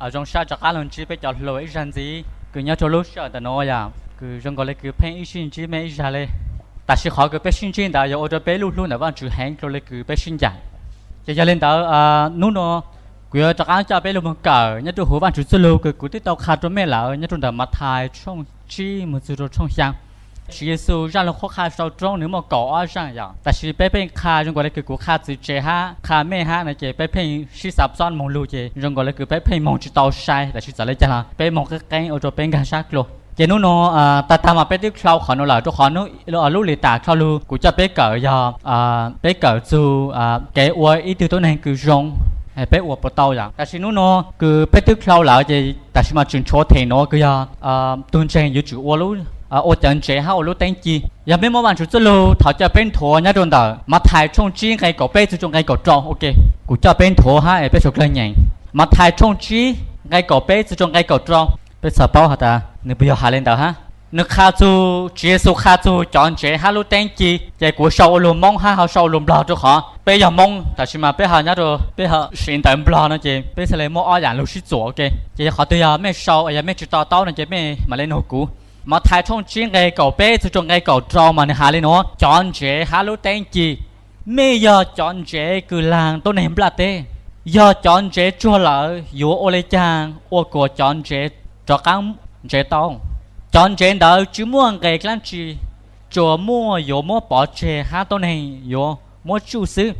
Zoo sab rov qab los ntsib peb cov hluas ib zag ntxiv kws nyob rua lub sij hawm ntawm nuav yom, kws zoo nkaus le kws pheej ib sij ntsib mej ib zag le. Tam sis qhov kws peb sib ntsib ntawd yog ua rua peb lub hlub ntawm Vaajtswv heev dlua le kws peb sib ncaim. Ces yog le ntawd, hnub nuav kuv yuav rov qab coj peb lug moog kawm nyob rua huv Vaajtswv txuj lug kws kuv twb tau qha rua mej lawm nyob rua ntawm Mathais tshooj tsib moog txug rua tshooj xyaa. Tswv Yexus zaaj lug qhuab qha sau roob nwg muaj kaum ob zaaj yom, tam sis peb pheej qha zoo nkaus le kws kuv qha txwv tsev hab qha mej hab no ces peb pheej sib xav xob moog lug ces zoo nkaus le kws peb pheej moog tsi tau sai, tam sis txawm le caag los peb moog qeeb qeeb ua rua peb nkaag sab dlua. Ces hnub nuav tag tag mas peb twb dlhau qhov nuav lawm rua qhov lub li tam dlhau lug kuv coj peb kawm yog peb kawm txug kev ua ib tug tuab neeg kws zoo, peb ua puas tau yom. Tam sis hnub nuav kws peb twb dlhau lawm ces tam sis mas tseem tshuav theem nuav kws yog tug ntseeg yuav tsum ua, ua cov ntsev hab ua lub teeb ci. Yog mej muab Vaajtswv txuj lug thov coj peb nthuav nyob rua ntawm Mathais tshooj tsib nqe kaum peb txug rua nqe kaum rau ua ke. Kuv coj peb nthuav hab es peb suav dlawg nyeem. Mathais tshooj tsib nqe kaum peb txug rua nqe kaum rau. Peb txhaj paub has tas nwg puas yog has le ntawd hab. Nwg qha txug, Tswv Yexus qha txug cov ntsev hab lub teeb ci, ces kuv sau ua lug Moob hab ho sau ua lug Nplog rua qhov peb yog Moob tam sis mas peb ho nyob rua peb ho siv ntawv Nplog no ces peb txhaj le muaj ob yaam lug sib txuam ua ke. Ces yog qhov twg yog mej sau yog mej tsi to taub no ces mej mam le nug kuv. Mathais tshooj tsib nqe kaum peb txug rua nqe kaum rau mas nwg has le nuav, cov ntsev hab lub teeb ci. Mej yog cov ntsev kws laag tuab neeg nplaj teb. Yog cov ntsev tsuag lawm yuav ua le caag ua kuas cov ntsev rov qaab ntsev tau? Cov ntsev ntawd tsi muaj nqe dlaab tsi, tsuas muaj yuav muab pov tseg hab tuab neeg yuav muab tsuj xwb.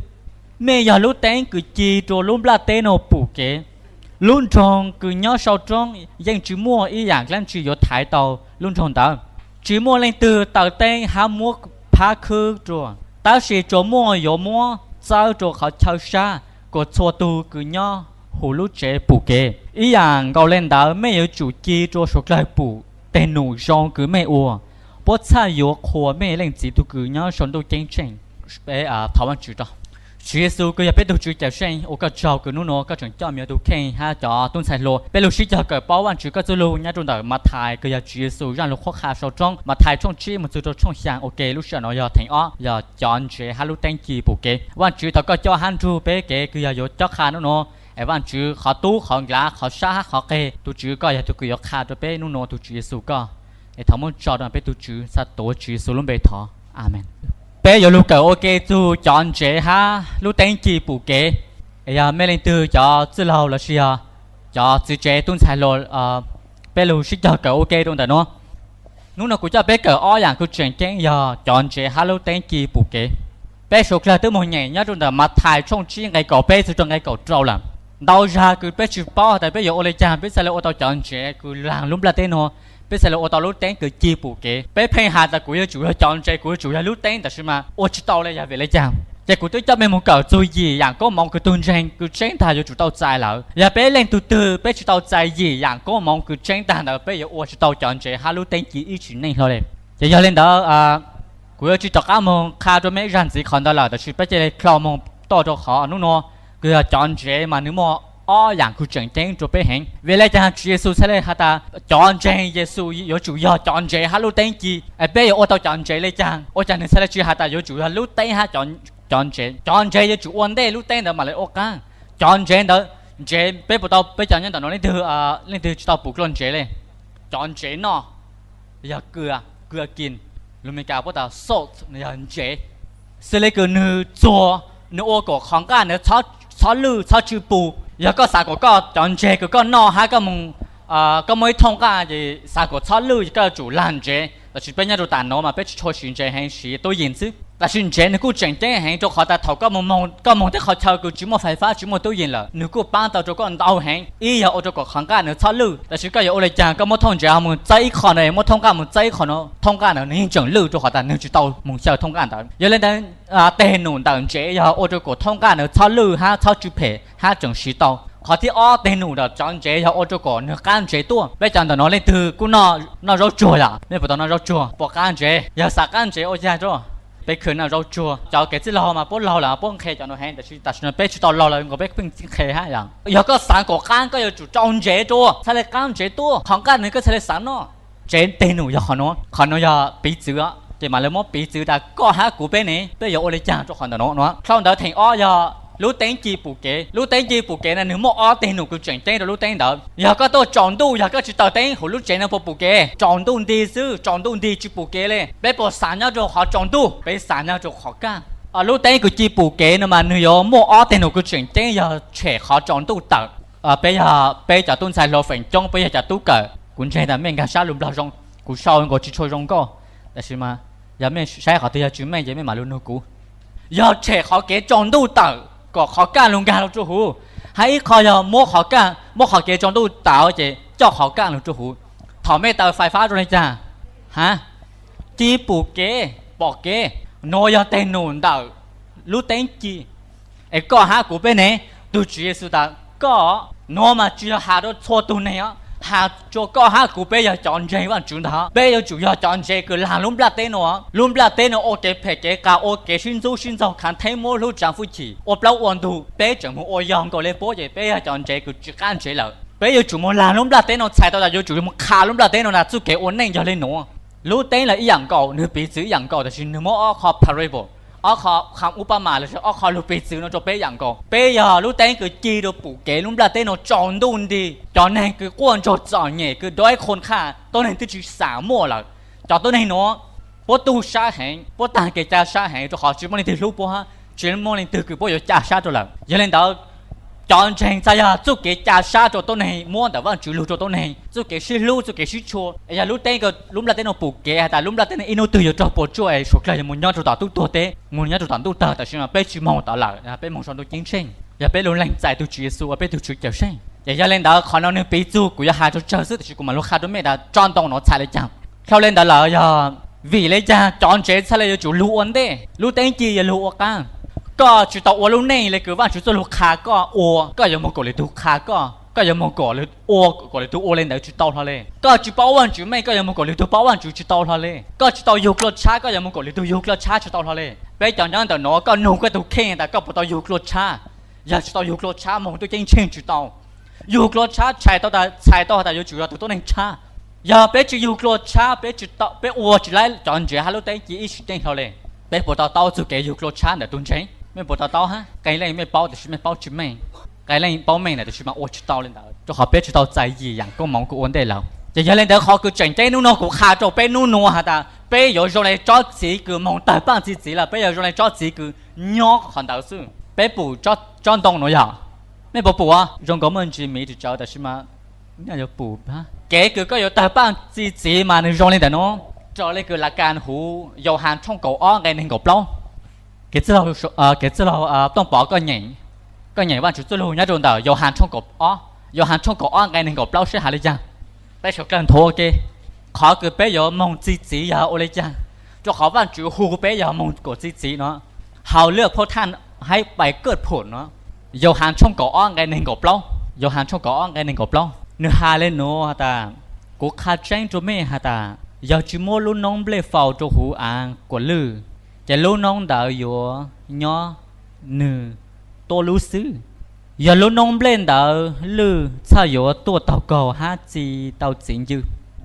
Mej yog lub teeb kws ci rua lub nplaj teb nuav pum kev. Lub nroog kws nyob sau roob yeej tsi muaj ib yaam dlaab tsi yuav thaiv tau lub nroog ntawd. Tsi muaj leej twg taw teeb hab muab phab khwb rua, tab sis tsuas muaj yuav muab txawb rua qhov chaw sab kuas txhua tug kws nyob huv lub tsev pum kev. Ib yaam nkaus le ntawd mej yuav tsum ci rua suav dlawg pum teg num zoo kws mej ua, puab txhaj yuav qhuas mej Leej Txiv tug kws nyob sau ntuj ceeb tsheej. Thov Vaajtswv rua. Tswv Yexus kws yog peb tug Tswv Cawmseej, ua koj tsaug kws nub nuav koj tseem coj me tug kheej hab cov tub ntxhais hluas peb lug sib cog kawm paub Vaajtswv koj txuj lug nyob rua ntawm Mathais kws yog Tswv Yexus zaaj lug qhuab qha sau roob Mathais tshooj tsib moog txug rua tshooj xyaa ua ke. Lub sij hawm nuav yog theem ob yog cov ntsev hab lub teeb ci pum kev. Vaajtswv thov koj coj hab nrug peb kev kws yog yuav cob qha nub nuav, es Vaajtswv qhov tub qhov nklav qhov sab hab qhov qeg, tug Tswv koj yog tug kws yuav qha rua peb nub nuav tug Tswv Yexus koj. Es thov muab tso rua peb tug Tswv, txhaj tuav Tswv Yexus lub npe thov, amees. Peb yuav lug kawm ua ke txug cov ntsev hab lub teeb ci pum kev. Es yog mej leej twg cov txwj laug lossis yog cov txwv tsev tub ntxhais hluas, peb lug sib cog kawm ua ke rua ntawm nuav. Nub nuav kuv coj peb kawm ob yaam kws tseem ceeb yog cov ntsev hab lub teeb ci pum kev. Peb suav dlawg twb moog nyeem nyob rua ntawm Mathais tshooj tsib nqe kaum peb txug rua nqe kaum rau lawm. Ntau zag kws peb tsi paub has tas peb yuav ua le caag peb txhaj le ua tau cov ntsev kws laag lub nplaj teb nuav, peb txhaj le ua tau lub teeb kws ci pum kev. Peb pheej has tas kuv yuav tsum yog cov ntsev, kuv yuav tsum yog lub teeb, tab sis mas ua tsi tau le yog vim le caag? Ces kuv twb coj mej moog kawm txug yim yaam koob moov kws tug ntseeg kws tseeb tag yuav tsum tau txais lawm. Yog peb leej tug twg peb tsi tau txais yim yaam koob moov kws tseeb tag ntawd peb yuav ua tsi tau cov ntsev hab lub teeb ci ib tsim neej hlo le. Ces yog le ntawd, kuv yuav tsi rov qab moog qha rua mej ib zag ntxiv qhov ntawd lawm, tab sis peb cia li dlhau moog tuaj rua qhov nub nuav kws yog cov ntsev mas nwg muaj ob yaam kws tseem ceeb rua peb heev. Vim le caag Tswv Yexus txhaj le has tas cov ntseeg Yexus yuav tsum yog cov ntsev hab lub teeb ci? Es peb yuav ua tau cov ntsev le caag? Ua caag nwg txhaj le tsi has tas yuav tsum yog lub teeb hab cov ntsev? Cov ntsev yuav tsum ua ntej lub teeb ntawd mam le ua qaab. Cov ntsev ntawd, ntsev peb puas tau, peb cov nyob ntawm nuav leej twg, leej twg tsi tau pum dlua ntsev le? Cov ntsev noj yog kws, kws kis, lus Amelikas puab tas salt, yog ntsev. Xws le kws nwg txuag, nwg ua kom qhov nqaj ntawd txhob lwj txhob tsw pus. Yog koj xav kom koj cov ntsev kws koj noj hab koj moog, koj muaj ib thooj nqaj ces xav kom txhob lwj koj yuav tsum lag ntsev. Tab sis peb nyob rua tam nuav mas peb tsi tshua siv ntsev heev, siv tub yees xwb. Tab sis ntsev nwg kuj tseem ceeb heev rua qhov tas thaum koj moog tej qhov chaw kws tsi muaj fais fab tsi muaj tub yees lawm nwg kuj paab tau rua koj ntau heev. Ib yog ua rua kom qhov nqaj nwg txhob lwj, tab sis koj yuav ua le caag koj muab thooj ntsev ho moog txawb ib qho no, muab thooj nqaj moog txawb ib qho no, thooj nqaj ntawd nwg yeej tseem lwj rua qhov tas nwg tsi tau moog xyaw thooj nqaj ntawd. Yog le ntawd, teg num ntawm ntsev yog ua rua kom thooj nqaj ntawd txhob lwj hab txhob tsw phem hab tseem siv tau. Qhov thib ob, teg num ntawm cov ntsev yog ua rua kom nwg qab ntsev tuaj. Peb cov ntawm nuav leej twg kuj noj zaub tsuag yom? Mej puas tau noj zaub tsuag? Puas qab ntsev? Yog xav qab ntsev ua caag rua? Peb khwv noj zaub tsuag. Cov kev txwj laug mas puab laug lawm puab nqhes cov nuav heev, tab sis tam sim no peb tsi tau laug lawm nkaus peb pheej txi nqhes hab yom. Yog koj xav kom qab koj yuav tsum rau ntsev rua, txhaj le qab ntsev tuaj, qhov nqaj nwg koj txhaj le xav noj. Ntsev teg num yog qhov nuav, qhov nuav yog piv txwv, ces mam le muab piv txwv tas koj hab kuv peb ne peb yuav ua le caag rua qhov ntawm nuav. Dlhau ntawd theem ob yog Lub teeb ci pum kev. Lub teeb ci pum kev no nws muaj ob teg num kws tseem ceeb rau lub teeb ntawd. Yog koj tuaj tsaus ntuj, yog koj tsis taws teeb, huv lub tsev no puas pum kev? Tsaus ntuj nti xwb, tsaus ntuj nti tsis pum kev li. Peb puas xav nyob rau qhov tsaus ntuj? Peb xav nyob rau qhov kaj. Lub teeb kws ci pum kev no mas nws yuav muaj ob teg num kws tseem ceeb yog tshem qhov tsaus ntuj tawm. Peb yog peb cov tub ntxhais hluas feem coob, peb yog cov tub kawm, kuv ntseeg tas mej nkag sab lus Nplog zoo, kuv sau nkaus tsis tshua zoo nkauj, tab sis mas yog mej saib qhov twg yog tsis meej ces mej mam li nug kuv. Yog tshem qhov kev tsaus ntuj tawm kom qhov kaj lug nkag los rau huv, hab ib qho yog muab qhov kaj, muab qhov kev tsaus ntuj tawm ces coj qhov kaj lug rau huv. Thaum mej taws fais fab zoo li cas? Ha, ci pum kev, pom kev. Nuav yog teg num ntawm lub teeb ci. Es koj hab kuv peb ne, tug Tswv Yexus tas koj, nuav mas tsis yog has rau txhua tug neeg os, has rua koj hab kuv peb yog cov ntseeg Vaajtswv ntag. Peb yuav tsum yog cov ntseeg kws lag lub nplaj teb nuav. Lub nplaj teb nuav ua kev phem kev qas, ua kev sib ntxub sib ntxaug, khav theeb, muab hlub tsav fwj chim, ua plaub ua ntug. Peb tseem moog ua yog nkaus le puab ces peb yog cov ntseeg kws tsis qab ntsev lawm. Peb yuav tsum moog lag lub nplaj teb nuav, txhais tau tas yuav tsum moog qha lub nplaj teb nuav tas txuj kev ua neej yog le nuav. Lub teeb lawm ib yaam nkaus, nwg piv txwv ib yaam nkaus, tab sis nwg muab ob qho parable, ob qho qha ub pab mas lossis ob qho lug piv txwv nuav rua peb ib yaam nkaus. Peb yog lub teeb kws ci rua pum kev lub nplaj teb nuav tsaus ntuj nti. Cov neeg kws quaj ntsuag txom nyem kws dov ib qho qha, tuab neeg twb tsis xam muaj lawm. Cov tuab neeg nuav puab tu sab heev, puab taag kev ca sab heev rua qhov tsis muaj leej twg hlub puab hab tsis muaj leej twg kws puab yuav ca sab rua lawm. Yog le ntawd, cov ntseeg txhaj yog txuj kev ca sab rua tuab neeg, muab ntawm Vaajtswv lug rua tuab neeg, txuj kev sib hlub, txuj kev sib tshua. Es yog lub teeb, lub nplaj teb nuav pum kev has tas lub nplaj teb nuav ib nub twg yuav raug puas tsuaj es suav dlawg yuav moog nyob rua tom tub tuag teb, moog nyob rua tom ntuj tawg, tab sis mas peb tsis moog tom lawm, peb moog sau ntuj ceeb tsheej. Yog peb lug lees txais tug Tswv Yexus ua peb tug Tswv Cawmseej. Es yog le ntawd qhov no nwg piv txug kuv yuav has rua tsawg xwb, tab sis kuv mam lug qha rua mej tas tsob ntoo nuav txhais le caag. Dhau le ntawd lawm yog vim le caag cov ntseeg txhaj le yuav tsum lug ua ntej, lub teeb ci yuav lug ua qab. Koj tsis tau ua lub neej le kws Vaajtswv txuj lug qha koj ua, koj yuav moog koom lwm tug qha koj, koj yuav moog koom lwm, ua koom lwm tug ua le ntawd tsis tau hlo le. Koj tsis paub Vaajtswv meej, koj yuav moog koom lwm tug paub Vaajtswv tsis tau hlo le. Koj tsis tau yug dlua tshab, koj yuav moog koom lwm tug yug dlua tshab tsis tau hlo le. Peb cov nyob ntawm nuav koj nug koj tug kheej tas koj puas tau yug dlua tshab? Yog tsis tau yug dlua tshab moog tuj ceeb tsheej tsis tau. Yug dlua tshab txhais tau tas, txhais tau has tas yuav tsum yog tug tuab neeg tshab. Yog peb tsis yug dlua tshab, peb tsis tau, peb ua tsis laib cov ntseeg hab lub teeb ci ib sim ceeb hlo le. Peb puas to taub txug kev yug dlua tshab ntawm tug ntseeg? Mej puas to taub hab? Qee leej mej paub tab sis mej paub tsis meej, qee leej paub meej lawm tab sis mas ua tsis tau le ntawd rua qhov peb tsis tau txais yim yaam koob moov kws ua ntej lawm. Ces yog le ntawd qhov kws tseem ceeb nub nuav kuv qha rua peb nub nuav has tas peb yuav zoo le tsob txiv kws moog tawg paaj txi txiv lawm, peb yuav zoo le tsob txiv kws nyob qhov ntawd xwb. Peb pum tsob ntoo nuav yog, mej puas pum? Zoo nkaus muaj ntsis miv ris tsawv tab sis mas nyaj yuav pum. Kev kws koj yuav tawg paaj txi txiv mas nwg zoo le ntawm nuav. Raws le kws lav kas huv Yauhas tshooj kaum ob nqe neeg nkaum plaub. Kev txwj laug, kev txwj laug Tooj Pov, koj nyeem Vaajtswv txuj lug nyob rau ntawm Yauhas tshooj kaum ob, Yauhas tshooj kaum ob nqe neeg nkaum plaub seb has le caag. Peb suav dlawg nthuav ua ke, qhov kws peb yuav moog txi txiv yog ua le caag? Rua qhov Vaajtswv hu peb yog moog kuas txi txiv nuav, hauv lwj phauj thaj haib pais kawj phum nuav. Yauhas tshooj kaum ob nqe neeg nkaum plaub, Yauhas tshooj kaum ob nqe neeg nkaum plaub nwg has le nuav has tas, kuv qha tseeb rua mej has tas, yog tsis muab lub noob nplej faus rua huv av kuas lwj, ces lub noob ntawd yuav nyob nwg tuab lub xwb. Yog lub noob nplej ntawd lwj txhaj yuav tuaj taug kaug hab txi tau txiv ncw.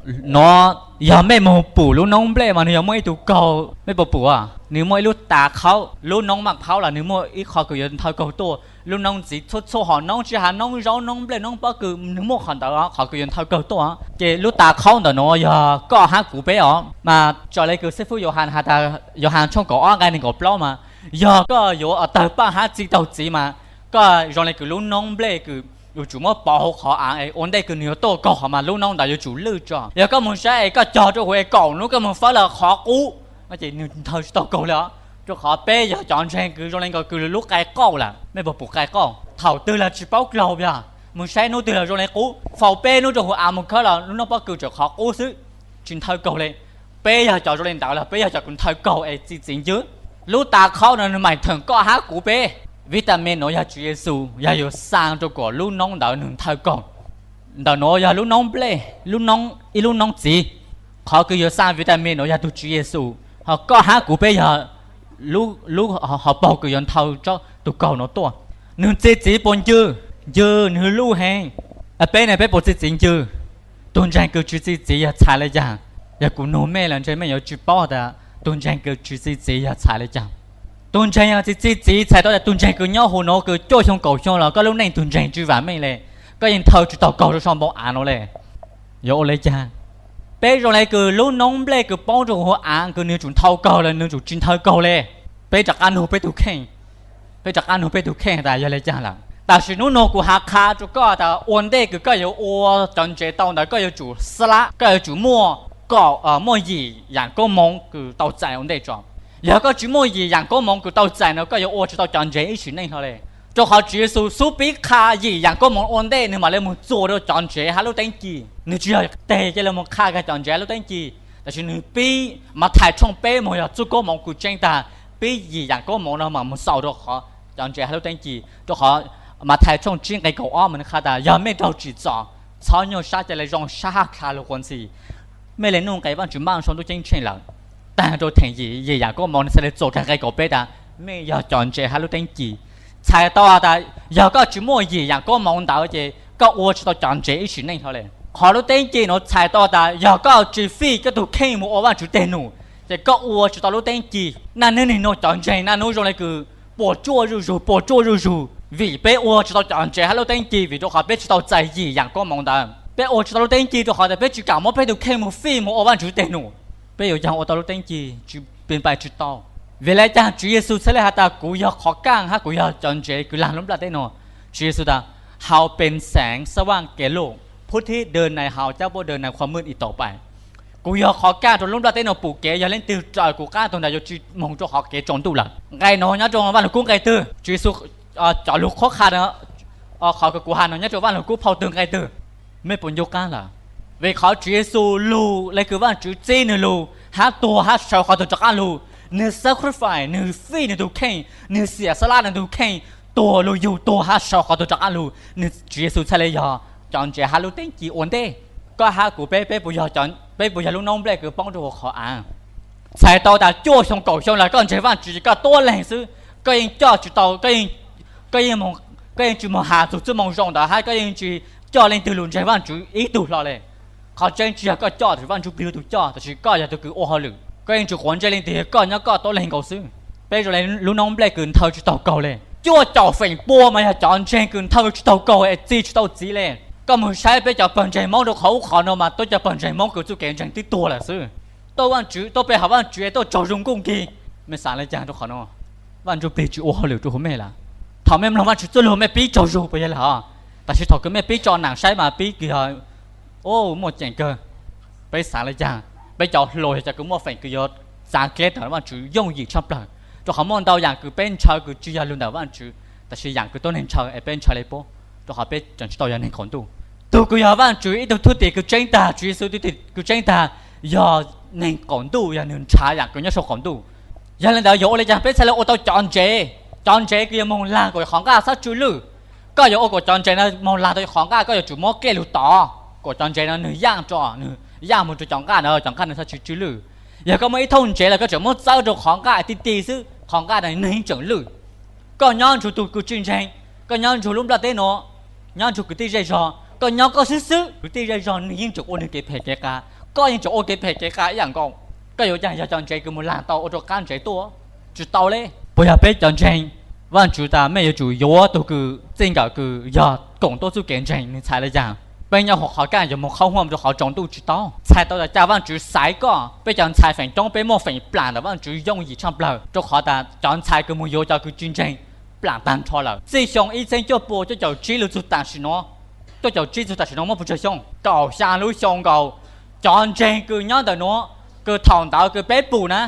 Nuav yog mej moog pum lub noob nplej mas nwg yuav muaj ib tug kaug, mej puas pum? Nwg muaj ib lub tav qhaub, lub noob maj qhaub los nwg muaj ib qho kws yuav nthawj kaug tuaj. Lub noob ntxiv txhua txhua hom noob tsis has noob zaub noob nplej noob pob kws nwg muaj qhov ntawd qhov kws yuav nthawj kaug tuaj. Ces lub tav qhaub ntawm nuav yog koj hab kuv peb os. Mas raws le kws xib fwb Yauhas has tas, Yauhas tshooj kaum ob nqe neeg nkaum plaub mas, yog koj yuav tawg paaj hab txi taug txiv mas, koj zoo le kws lub noob nplej kws yuav tsum muab pov hauv qhov av es ua ntej kws nwg yuav tuaj kaug qhov mas lub noob ntawd yuav tsum lwj tso. Yog koj moog saib es koj cog rua huv es kaum nub koj moog fawb los qhov qub, ces nwg nthawj tsis tau kaug le os. Rua qhov peb yog cov ntseeg kws zoo le nkaus kws lub qai qauj lawm, mej puas pum qai qauj? Thaum twg los tsis paub dlaug, yog moog saib nub twg los zoo le qub, faus peb nub rua huv av moog khawb los lub noob pob kws tseem qhov qub xwb, tsis nthawj kaug le. Peb yog cov zoo le ntawd los peb yog cov kws nthawj kaug es txi txiv ncw. Lub tav qhaub no nwg maam theem koj hab kuv peb. Vitamin nuav yog Tswv Yexus, yog yuav xaa rua kuas lub noob ntawd nwg nthawj kaug. Ntawm nuav yog lub noob nplej, ib lub noob txiv. Qhov kws yuav xaa vitamin nuav yog tug Tswv Yexus, ho koj hab kuv peb yog lub hauv paug kws yuav nthawj tug kaug nuav tuaj. Nwg txi txiv puas ncw? Ncw, nwg luj heev. Peb ne, peb puas txi txiv ncw? Tug ntseeg kws tsis txi txiv yog txhais le caag? Yog kuv nug mej los ntshe mej yuav tsis paub tas tug ntseeg kws tsis txi txiv yog txhais le caag. Tus ntseeg yog txiv txiv txiv txhais tau tias tus ntseeg kws nyob huv nuav kws cuaj xyoo kaum xyoo los koj lub neej tus ntseeg tsis vam meej le, koj yeej nthawj tsis tau kaug rau saum npoo av no le. Yuav ua le caag? Peb zoo le kws lub noob nplej kws poob rau huv av kws nwg yuav tsum nthawj kaug los nwg yuav tsum tsis nthawj kaug le. Peb rov qab nug peb tus kheej, peb rov qab nug peb tus kheej tas yog le caag lawm. Tam sim nub nuav kuv has qha rau koj tas ua ntej kws koj yuav ua cov ntsev tau ntawd koj yuav tsum xlab, koj yuav tsum muaj kaum, muaj yim yaam koob moov kws tau txais ua ntej tso. Yog koj tsis muaj yim yaam koob moov kws tau txais no koj yuav ua tsis tau cov ntsev ib sim neej hlo le. Rau qhov Tswv Yexus xub pib qha yim yaam koob moov ua ntej nwg mam le moog txuas rau cov ntsev hab lub teeb ci. Nwg tsis yog teg ca le moog qha kag cov ntsev hab lub teeb ci, tam sis nwg pib Mathais tshooj peb moog yog txuj koob moov kws tseeb tag, pib yim yaam koob moov no mas moog xaus rau qhov cov ntsev hab lub teeb ci. Rau qhov Mathais tshooj tsib nqe kaum ob mas nwg qha tas yog mej raug tsim txom, txhob nyuaj sab, ca le zoo sab hab dlha lug quas ntxhi. Mej le nuj nqes Vaajtswv npaaj sau ntuj ceeb tsheej lawm. Taag rau theem yim yaam koob moov nwg txhaj le txuas kag nqe kaum peb tas mej yog cov ntsev hab lub teeb ci. Txhais tau tas yog koj tsis muaj yim yaam koob moov ntawd ces koj ua tsis tau cov ntsev ib sim neej hlo le. Qhov lub teeb ci nuav txhais tau tas yog koj tsis fij koj tug kheej moog ua Vaajtswv teg num, ces koj ua tsis tau lub teeb ci. Naj nub nwg nuav cov ntseeg naj nub zoo le kws puas tsuaj zuj zug, puas tsuaj zuj zug vim peb ua tsis tau cov ntsev hab lub teeb ci vim rau qhov peb tsis tau txais yim yaam koob moov ntawd. Peb ua tsis tau lub teeb ci rau qhov tas peb tsis kam muab peb tug kheej moog fij moog ua Vaajtswv teg num. Peb yuav caag ua tau lub teeb ci? Tsis, peb pais tsis tau. Vim le caag Tswv Yexus txhaj le has tas kuv yog qhov kaaj hab kuv yog cov ntsev kws laag lub nplaj teb nuav? Tswv Yexus tas, hauv pes xeev xab vaaj kev loj, phub thib daws nais hauv cab puab daws nais qhuav maj ib tau pais. Kuv yog qhov kaaj rau lub nplaj teb nuav pum kev, yog leej twg raws kuv qab tug ntawd yuav tsi moog rau qhov kev tsaus ntuj lawm. Nqe nuav nyob rau Vaaj Lug Kub nqe twg? Tswv Yexus cov lug qhuab qha, qhov kws kuv has nuav nyob rau Vaaj Lug Kub phau twg nqe twg? Mej puas ncu qab lawm? Vim qhov Tswv Yexus lug le kws Vaajtswv txib nwg lug hab tuag hab sawv qhov twg rov qab lug, nwg sacrifice, nwg fij nwg tug kheej, nwg xiam xab lab nwg tug kheej, tuag lug yug tuag hab sawv qhov twg rov qab lug, nwg Tswv Yexus txhaj le yog cov ntsev hab lub teeb ci ua ntej. Koj hab kuv peb, peb puas yog, peb puas yog lub noob nplej kws poob rau huv qhov av? Txhais tau tas cuaj xyoo kaum xyoo lawm koj ntseeg Vaajtswv ces koj tuab leeg xwb, koj yeej coj tsis tau, koj yeej, koj yeej tsis moog has txug txuj moo zoo ntawd hab koj yeej tsis coj leej twg lug ntseeg Vaajtswv ib tug hlo le. Qhov tseeb tsis yog koj coj, tab sis Vaaj Ntsuj Plig yog tug coj, tab sis koj yog tug kws ua hauj lwm, koj yeej tsis quav ntsej leej twg, koj nyob koj tuab leeg nkaus xwb. Peb zoo le lub noob nplej kws nthawj tsis taug kaug le. Cuaj caum feem pua mas yog cov ntseeg kws nthawj tsis taug kaug es txi tsis tau txiv le. Koj moog saib peb cov pawg ntseeg Moob rau qhov ub qhov nuav mas tuab cov pawg ntseeg Moob kws txuj kev ntseeg twb tuag lawm xwb. Tuaj Vaajtswv, tuaj pe hawm Vaajtswv es tuaj tsaug zug nkuj nkig. Mej xaav le caag rau qhov nuav? Vaaj Ntsuj Plig tsis ua hauj lwm rau huv mej lawm. Thaum mej mloog Vaajtswv txuj lug mej pib tsaug zug puas yog le hov? Tab sis thaum kws mej pib tso naam saib mas pib kws yog, u, muaj ceem kawg. Peb xaav le caag? Peb cov hluas yog cov kws muaj feem kws yuav txav dleb tawm Vaajtswv yooj yim tshaj plawg, rau qhov muaj ntau yaam kws peb ntshaw kws tsis yog lug ntawm Vaajtswv, tab sis yaam kws tuab neeg ntshaw es peb ntshaw le puab, rau qhov peb tseem tsis tau yog neeg qaum ntuj. Tug kws yog Vaajtswv ib tug thwj tim kws tseeb tag, Tswv Yexus thwj tim kws tseeb tag, yog neeg qaum ntuj, yog nwg nrhav yaam kws nyob sau qaum ntuj. Yog le ntawd yuav ua le caag peb txhaj le ua tau cov ntsev? Cov ntsev kws yuav moog lag kuas qhov nqaj txhob tsw lwj. Koj yuav ua kuas cov ntsev no moog lag tau qhov nqaj, koj yuav tsum muab dlej lug tov kuas cov ntsev no nwg yaaj tso, nwg yaaj moog rau cov nqaj na, cov nqaj no txhob tsw lwj. Yog koj muaj ib thooj ntsev los koj tseem muab txawb rau qhov nqaj tij tij xwb, qhov nqaj no nwg yeej tseem lwj. Koj nyob nrug tug kws tsis ntseeg, koj nyob nrug lub nplaj teb nuav, nyob nrug kwv tij zej zog, koj nyob koj xwb xwb, kwv tij zej zog nwg yeej tseem ua nwg kev phem kev qas, koj yeej tseem ua kev phem kev qas ib yaam nkaus. Koj yuav caag yog cov ntsev kws moog lag tau ua rau qab ntsev tuaj? Tsis tau le. Puas yog peb cov ntseeg Vaajtswv tas mej yuav tsum yuav tug kws txij nkawm kws yog koom tuab txuj kev ntseeg nwg txhais le caag? Peb nyob huv qhov kaj yuav moog qhov huam rua qhov tsaus ntuj tsis tau. Txhais tau tas ca Vaajtswv xaiv koj, peb cov ntxhais feem coob peb muaj feem plam ntawm Vaajtswv yooj yim tshaj plawg, rau qhov tas cov ntxhais kws moog yuav cov kws tsis ntseeg plam taag nrho lawm. Txij xyoo ib txheeb cuaj pua cuaj caum tsib lug txug tam sim nuav, cuaj caum tsib txug tam sim nuav muaj puas tsawg xyoo? Kaum xyaa lub xyoo nkaus. Cov ntseeg kws nyob ntawm nuav, kws thaum ntawd kws peb pum na,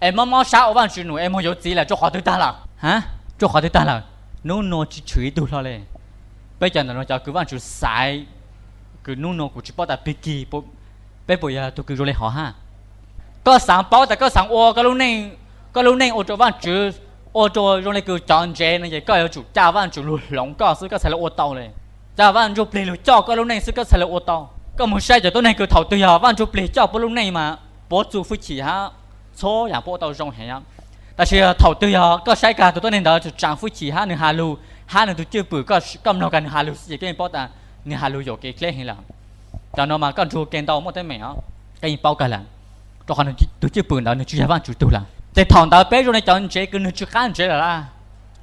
es mob mob sab ua Vaajtswv num es moog yuav txiv lawm rua qhov twg taag lawm? Ha? Rua qhov twg taag lawm? Nub nuav tsis tshwm ib tug hlo le. Peb cov ntawm nuav cov kws Vaajtswv xaiv, kws nub nuav kuv tsis paub tas pig kig, peb puas yog tug kws zoo le hov hab? Koj xaav paub tas koj xaav ua koj lub neej ua rua Vaajtswv, ua rua zoo le kws cov ntsev no ces koj yuav tsum ca Vaajtswv lug hloov koj xwb koj txhaj le ua tau le. Ca Vaaj Ntsuj Plig lug coj koj lub neej xwb koj txhaj le ua tau. Koj moog saib cov tuab neeg kws thaum twg yog Vaaj Ntsuj Plig coj puab lub neej mas puab txuj fwj chim hab txhua yaam puab ua tau zoo heev. Tab sis thaum twg yog koj saib kag tug tuab neeg ntawd tseem tsaam fwj chim hab nwg has lug, hab nwg tug cwj pwm, koj mloog kag nwg has lug xwb ces koj yeej paub tas nwg has lug yuam kev dleb heev lawm. Cov nuav mas koj nrug ke ntau muaj teeb meem os, koj yeej paub kag lawm. Rua qhov tug cwj pwm ntawd nwg tsis yog Vaajtswv tug lawm. Ces thaum ntawd peb zoo li cov ntsev kws nws tsis qab ntsev lawm,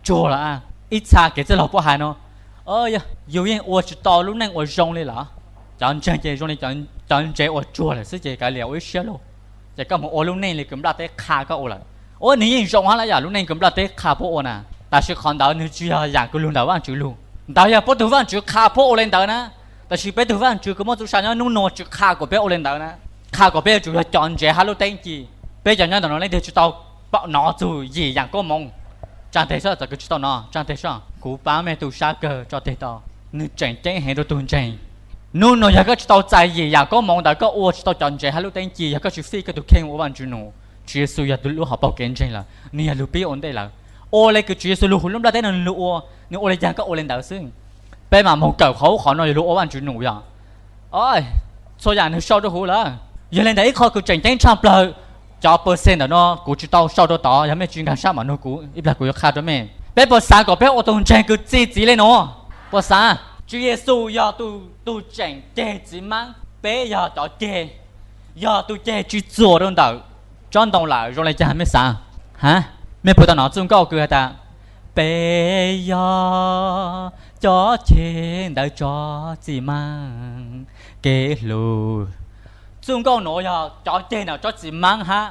tsuag lawm. Ib txha kev txwj laug puab hais no, yus yeej ua tsis tau lub neej uas zoo li lawm. Cov ntseeg ces zoo li cov ntsev uas tsuag lawm xwb ces kav liam ua ib siab lug. Ces koj mus ua lub neej li kws nplaj teb qha koj ua lawm. Ua nws yeej zoo hab lawm, yam lub neej kws nplaj teb qha puab ua na, tab sis qhov ntawd nws tsis yog yam kws lug ntawm Vajtswv lug. Ntawd yog puab tug Vajtswv qha puab ua li ntawd na. Tab sis peb tug Vajtswv kws muaj txuj sa nyob nub nua tsis qha kuas peb ua li ntawd na. Qha kuas peb yuav tsum yog cov ntsev hab lub teeb ci. Peb cov nyob ntawm no leej twg tsis tau nov txug yim yaam koob moov? Tsaa teg sab, txawm kws tsis tau nov tsaa teg sab, kuv paab mej tu sab kawg tso teg tau. Nws tseem ceeb heev rua tug ntseeg. Nub nua yog koj tsis tau txais yim yaam koob moov ntawd koj ua tsis tau cov ntsev hab lub teeb ci, yog koj tsis fit koj tug kheej ua Vajtswv nus. Tswv Yexus yog lub hauv paug kev ntseeg lawm, nws yog lug pib ua ntej lawm. Ua le kws Tswv Yexus lug huv lub nplaj teb no lug ua, nws ua le caag koj ua le ntawd xwb. Peb mam moog kawm qhov ub qhov no yog lug ua Vajtswv nus yog. Txhua yaam nws sau rua huv lawm. Yog le ntawd ib qho kws tseem ceeb tshaj plawg, cov percent ntawm no kuv tsis tau sau rua tod, yog mej tsis nkaag sab mam nug kuv, ib plag kuv yuav qha rua mej. Peb puas xaav kom peb ua tug ntseeg kws txi txiv le nuav? Puas xaav? Tswv Yexus yog tug tseem ceg txiv maab, peb yog cov ceg, yog tug ceg tsis txuas rua ntawm tsob ntoo lawm zoo le caag mej xaav? Ha, mej puas tau nov txuj nkauj kws has tas, peb yog cov ceg ntawm tsob txiv maab kev hlub. Txuj nkauj nuav yog cov ceg ntawm tsob txiv maab hab.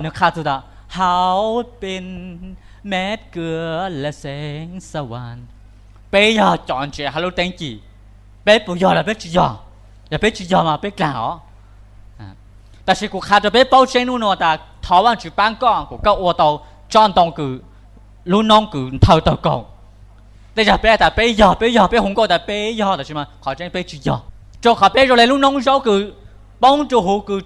Nws qha txug tas hauv peb mev kws lawv xeev xav vas. Peb yog cov ntsev hab lub teeb ci. Peb puas yog los peb tsis yog? Yog peb tsis yog mas peb dlaag os. Tab sis kuv qha rua peb paub tseeb nub nua tas thov Vaajtswv paab koj kom koj ua tau tsob ntoo kws, lub noob kws nthawj taug kaug. Tej zag peb has tas peb yog, peb yog, peb hu nkauj tas peb yog, tab sis mas qhov tseeb peb tsis yog. Rua qhov peb zoo le lub noob zaub kws poob rua huv kws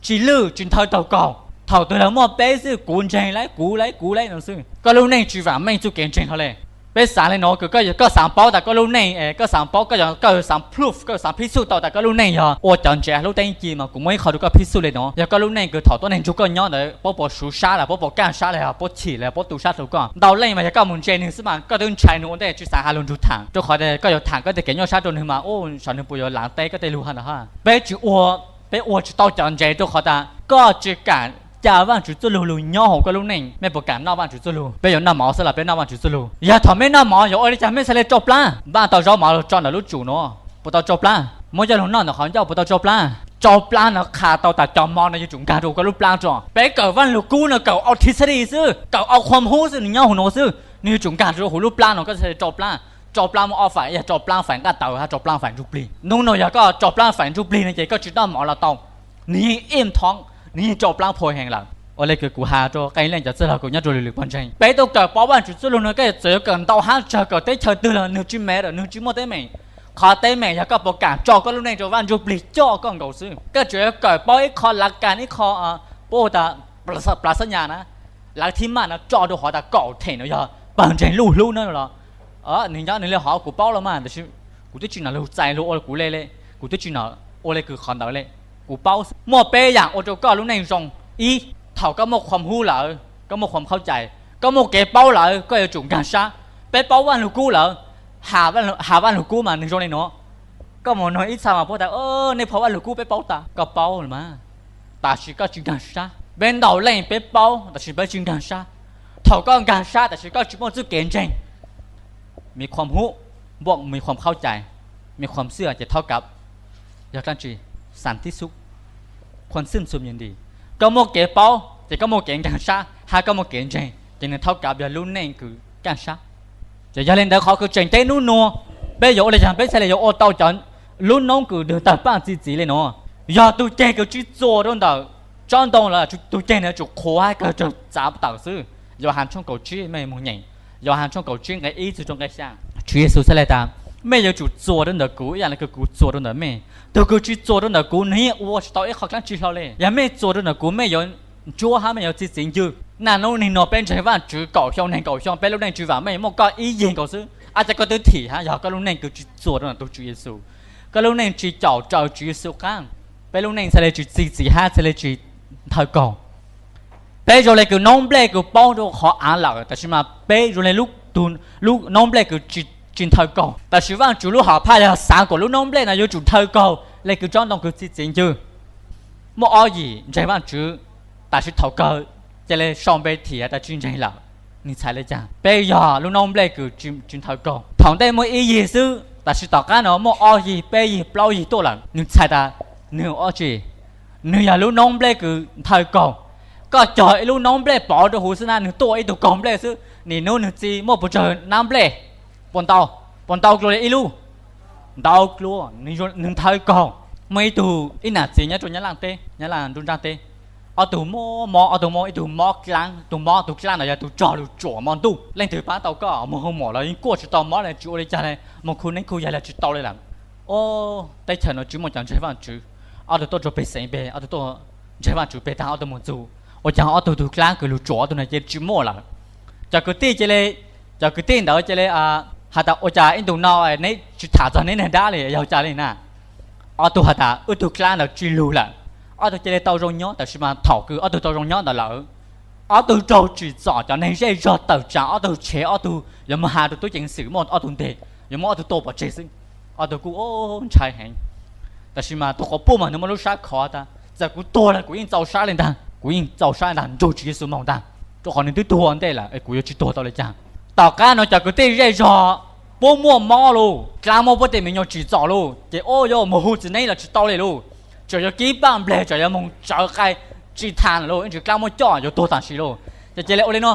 tsis lwj tsis nthawj taug kaug. Thaum twg lawv muaj peb xwb, kuv ntseeg lawv, kuv lawv, kuv lawv no xwb. Koj lub neej tsis vaam meej txuj kev ntseeg hlo le. Peb xaav le nuav kws koj xaav paub tas koj lub neej, koj xaav paub, koj yuav xaav proof, koj xaav phij xub tau tas koj lub neej yog ua cov ntsev lub teeb ci mas kuv muaj ib qho rua koj phij xub le nuav. Yog koj lub neej kws thaum tuab neeg nrug koj nyob ntawd puab puas suv sab los puab puas kaaj sab los yog puab chim los puab tu sab rua koj. Ntau leej mas yog koj mus ntse nwg xwb mas koj twb ntshai nwg ua ntej tsis xaav has lug nrug thaam, rua qhov tias koj yuav thaam koj tej kev nyuaj sab rua nwg mas ub saib nwg puas yuav laav teb koj tej lug hab ntawd hab. Peb tsis ua, peb ua tsis tau cov ntsev rua qhov tas koj tsis kaam ca Vaajtswv txuj lug lug nyob huv koj lub neej. Mej puas kaam noj Vaajtswv txuj lug? Peb yuav noj mov xwb los peb noj Vaajtswv txuj lug? Yog thaum mej noj mov yuav ua le caag mej xaav le rau plaab? Npaaj tau zaub mov lug tso ntawm lub tsum nuav puas tau rau plaab? Muab coj lug noj ntawm qhov ncauj puas tau rau plaab? Rau plaab no qha tau tas cov mov no yuav tsum nkaag rua koj lub plaab tso. Peb kawm Vaaj Lug Kub no kawm au thib xab dij xwb, kawm au khuam hub xwb, nws nyob huv nuav xwb. Nwg yuav tsum nkaag rua huv lub plaab no koj xaav le rau plaab. Rau plaab muaj ob faim, yog rau plaab faim nqaj taws hab rau plaab faim ntsuj plig. Nub nua yog koj rau plaab faim ntsuj plig no ces koj tsis noj mov los tau. Nwg yeej ib thoob, nwg yeej rau plaab phoo heev lawm. Ua le kws kuv has rua qee leej cov txwj laug kws nyob rua lwm lwm pog ntseeg, peb tub kawm paub Vaajtswv txuj lug no koj txawm yuav kawm ntau hab tsawg, kawm teb chaws twg los nwg tsi me, nwg tsi muaj teeb meem. Qhov teeb meem yog koj puas kaam tso koj lub neej rua Vaaj Ntsuj Plig coj koj nkaus xwb. Koj tsuas yuav kawm paub ib qho lav kas ib qho, puab hu tas plav xab nyas na, lav thib maj no tso rua qhov tas kaum them no yog pawg ntseeg luj hlub na los. Nwg nyob nwg le hov kuv paub los mas, tab sis kuv twb tsi nom lug txais lug ua kuv le le, kuv twb tsi nom ua le kws qhov ntawd le. Kuv paub muaj peb yaam ua rua koj lub neej zoo. Ib, thaum koj muaj khuam hub lawm, koj muaj khuam khaub cai, koj muaj kev paub lawm, koj yuav tsum nkaag sab. Peb paub Vaaj Lug Kub lawm, has Vaaj Lug Kub mas nwg zoo le nuav. Koj mus nug ib txha mas puab tas, nej phoo Vaaj Lug Kub peb paub tas, koj paub los mas, tab sis koj tsi nkaag sab. Peb ntau leej peb paub tab sis peb tsi nkaag sab. Thaum koj nkaag sab tab sis koj tsi muaj txuj kev ntseeg, me khuam hub, npuaj me khuam khaub cai, me khuam xwb ces thaub kav, yog dlaab tsi? Xas tib xub, khuam xwb xum yog nti. Koj muaj kev paub ces koj muaj kev nkaag sab, hab koj muaj kev ntseeg ces nwg thaub kav yog lub neej kws kaaj sab. Ces yog le ntawd qhov kws tseem ceeb nub nua, peb yuav ua le caag peb txhaj le yuav ua tau cov lub noob kws nwg tawg paaj txi txiv le nuav. Yog tug ceg kws tsi txuas rua ntawm tsob ntoo lawm, tug ceg ntawd yuav tsum qhuav hab kawg txav tawm xwb. Yauhas tshooj kaum tsib mej moog nyeem, Yauhas tshooj kaum tsib nqe ib txug rua nqe xya. Tswv Yexus txhaj le tas, mej yuav tsum txuas rua ntawm kuv ib yaam le kws kuv txuas rua ntawm mej. Tug kws tsi txuas rua ntawm kuv nwg yeej ua tsi tau ib qho dlaab tsi hlo le. Yog mej txuas rua ntawm kuv mej yuav ntsuab hab mej yuav txi txiv ncwg. Naj nub nwg nua peb ntseeg Vaajtswv kaum xyoo neeg kaum xyoo peb lub neej tsi vaam meej, muaj koj ib yig nkaus xwb. Ab, cas koj twb thim hab? Yog koj lub neej kws tsi txuas rua ntawm tug Tswv Yexus, koj lub neej tsi caum raws Tswv Yexus qaab, peb lub neej txhaj le tsi txi txiv hab txhaj le tsi nthawj kaug. Peb zoo le kws noob nplej kws paub rua qhov aav lawm, tab sis mas peb zoo le lub, lub noob nplej kws tsi nthawj kaug. Tab sis Vaajtswv lub hom phaj yog xaav kom lub noob nplej no yuav tsum nthawj kaug le kws tsob ntoo kws txi txiv ncwg. Muaj ob yim ntseeg Vaajtswv, tab sis thaum kawg cia li sau npe thim tas tsis ntseeg lawm. Nws txhais li cas? Peb yog lub noob nplej kws tsis nthawv kaug. Thaum ntej muaj ib yig xwb, tam sim tom qab no muaj ob yig, peb yig, plaub yig tuaj lawm. Nws txhais tas nws ua tsi? Nws yog lub noob nplej kws nthawv kaug. Koj cog ib lub noob nplej pov rau huv xwb na, nws tuaj ib tug kaug nplej xwb, nim hnub nws txi muaj puas tsawg nab nplej? Puas ntau? Puas ntau dlua li ib lub? Ntau dlua. Nws nthawv kaug. Muaj ib tug, ib nam txiv nyob rau Nyab Laj teb, Nyab Laj nruab nrab teb. Ob tug mob mob, ob tug mob, ib tug mob dlaab, tus mob tus dlaab ntawd yog tus rog lug tsuam hmo ntuj. Leej twg pab tau koj? Mus hu mom los yeej kuaj tsis tau, mob li tsis ua li cas li, mus khu neeb khu yaig los tsis tau li lawm. Ob, teb chaws no tsis muaj cov ntseeg Vaajtswv. Ob tug tuaj rua peg xeev peg, ob tug tuaj ntseeg Vaajtswv peg taag, ob tug mus txug. Ua caag ob tug tug dlaab kws lug tsuam ob tug no cia li tsis muaj lawm. Cov kwv tij cia li, cov kwv tij ntawd cia li has tas, ua cas ib ntus no neb tsis tham txog neb niag dab li, yog ua cas li na? Ob tug has tas, wb tug dlaab ntawd tsis lug lawm. Ob tug cia li tau zoo nyob, tab sis mas thaum kws ob tug tau zoo nyob ntawd lawm, ob tug raug tsim txom cov neeg zej zog tawm tsaam ob tug tshev, ob tug yuav moog has rua tub ceev xwm muab ob tug nteg, yuav muab ob tug tua pov tseg xwb. Ob tug kuj ntshai heev. Tab sis mas tug quas puj mas nws muaj lub sab khov tas, txawm kuv tuag los kuv yeej txaus sab li ntag, kuv yeej txaus sab li ntag, nrug Tswv Yexus moog ntag, rua qhov nws twb tuag ua ntej lawm es kuv yuav tsis tuag tau li cas. Tom qab no cov kwv tij zej zog puab muaj mob lauj, dlaab muab puab tej me nyuam tsim txom lauj, ces ob yuav mus hu txiv neeb los tsis tau li lauj. Tseem yuav kib paj npleg, tseem yuav moog tsawv qai tsis tham lawm lauj, ib ntsis dlaab muab coj yuav tuag tam sim lauj. Ces cia li ua li no,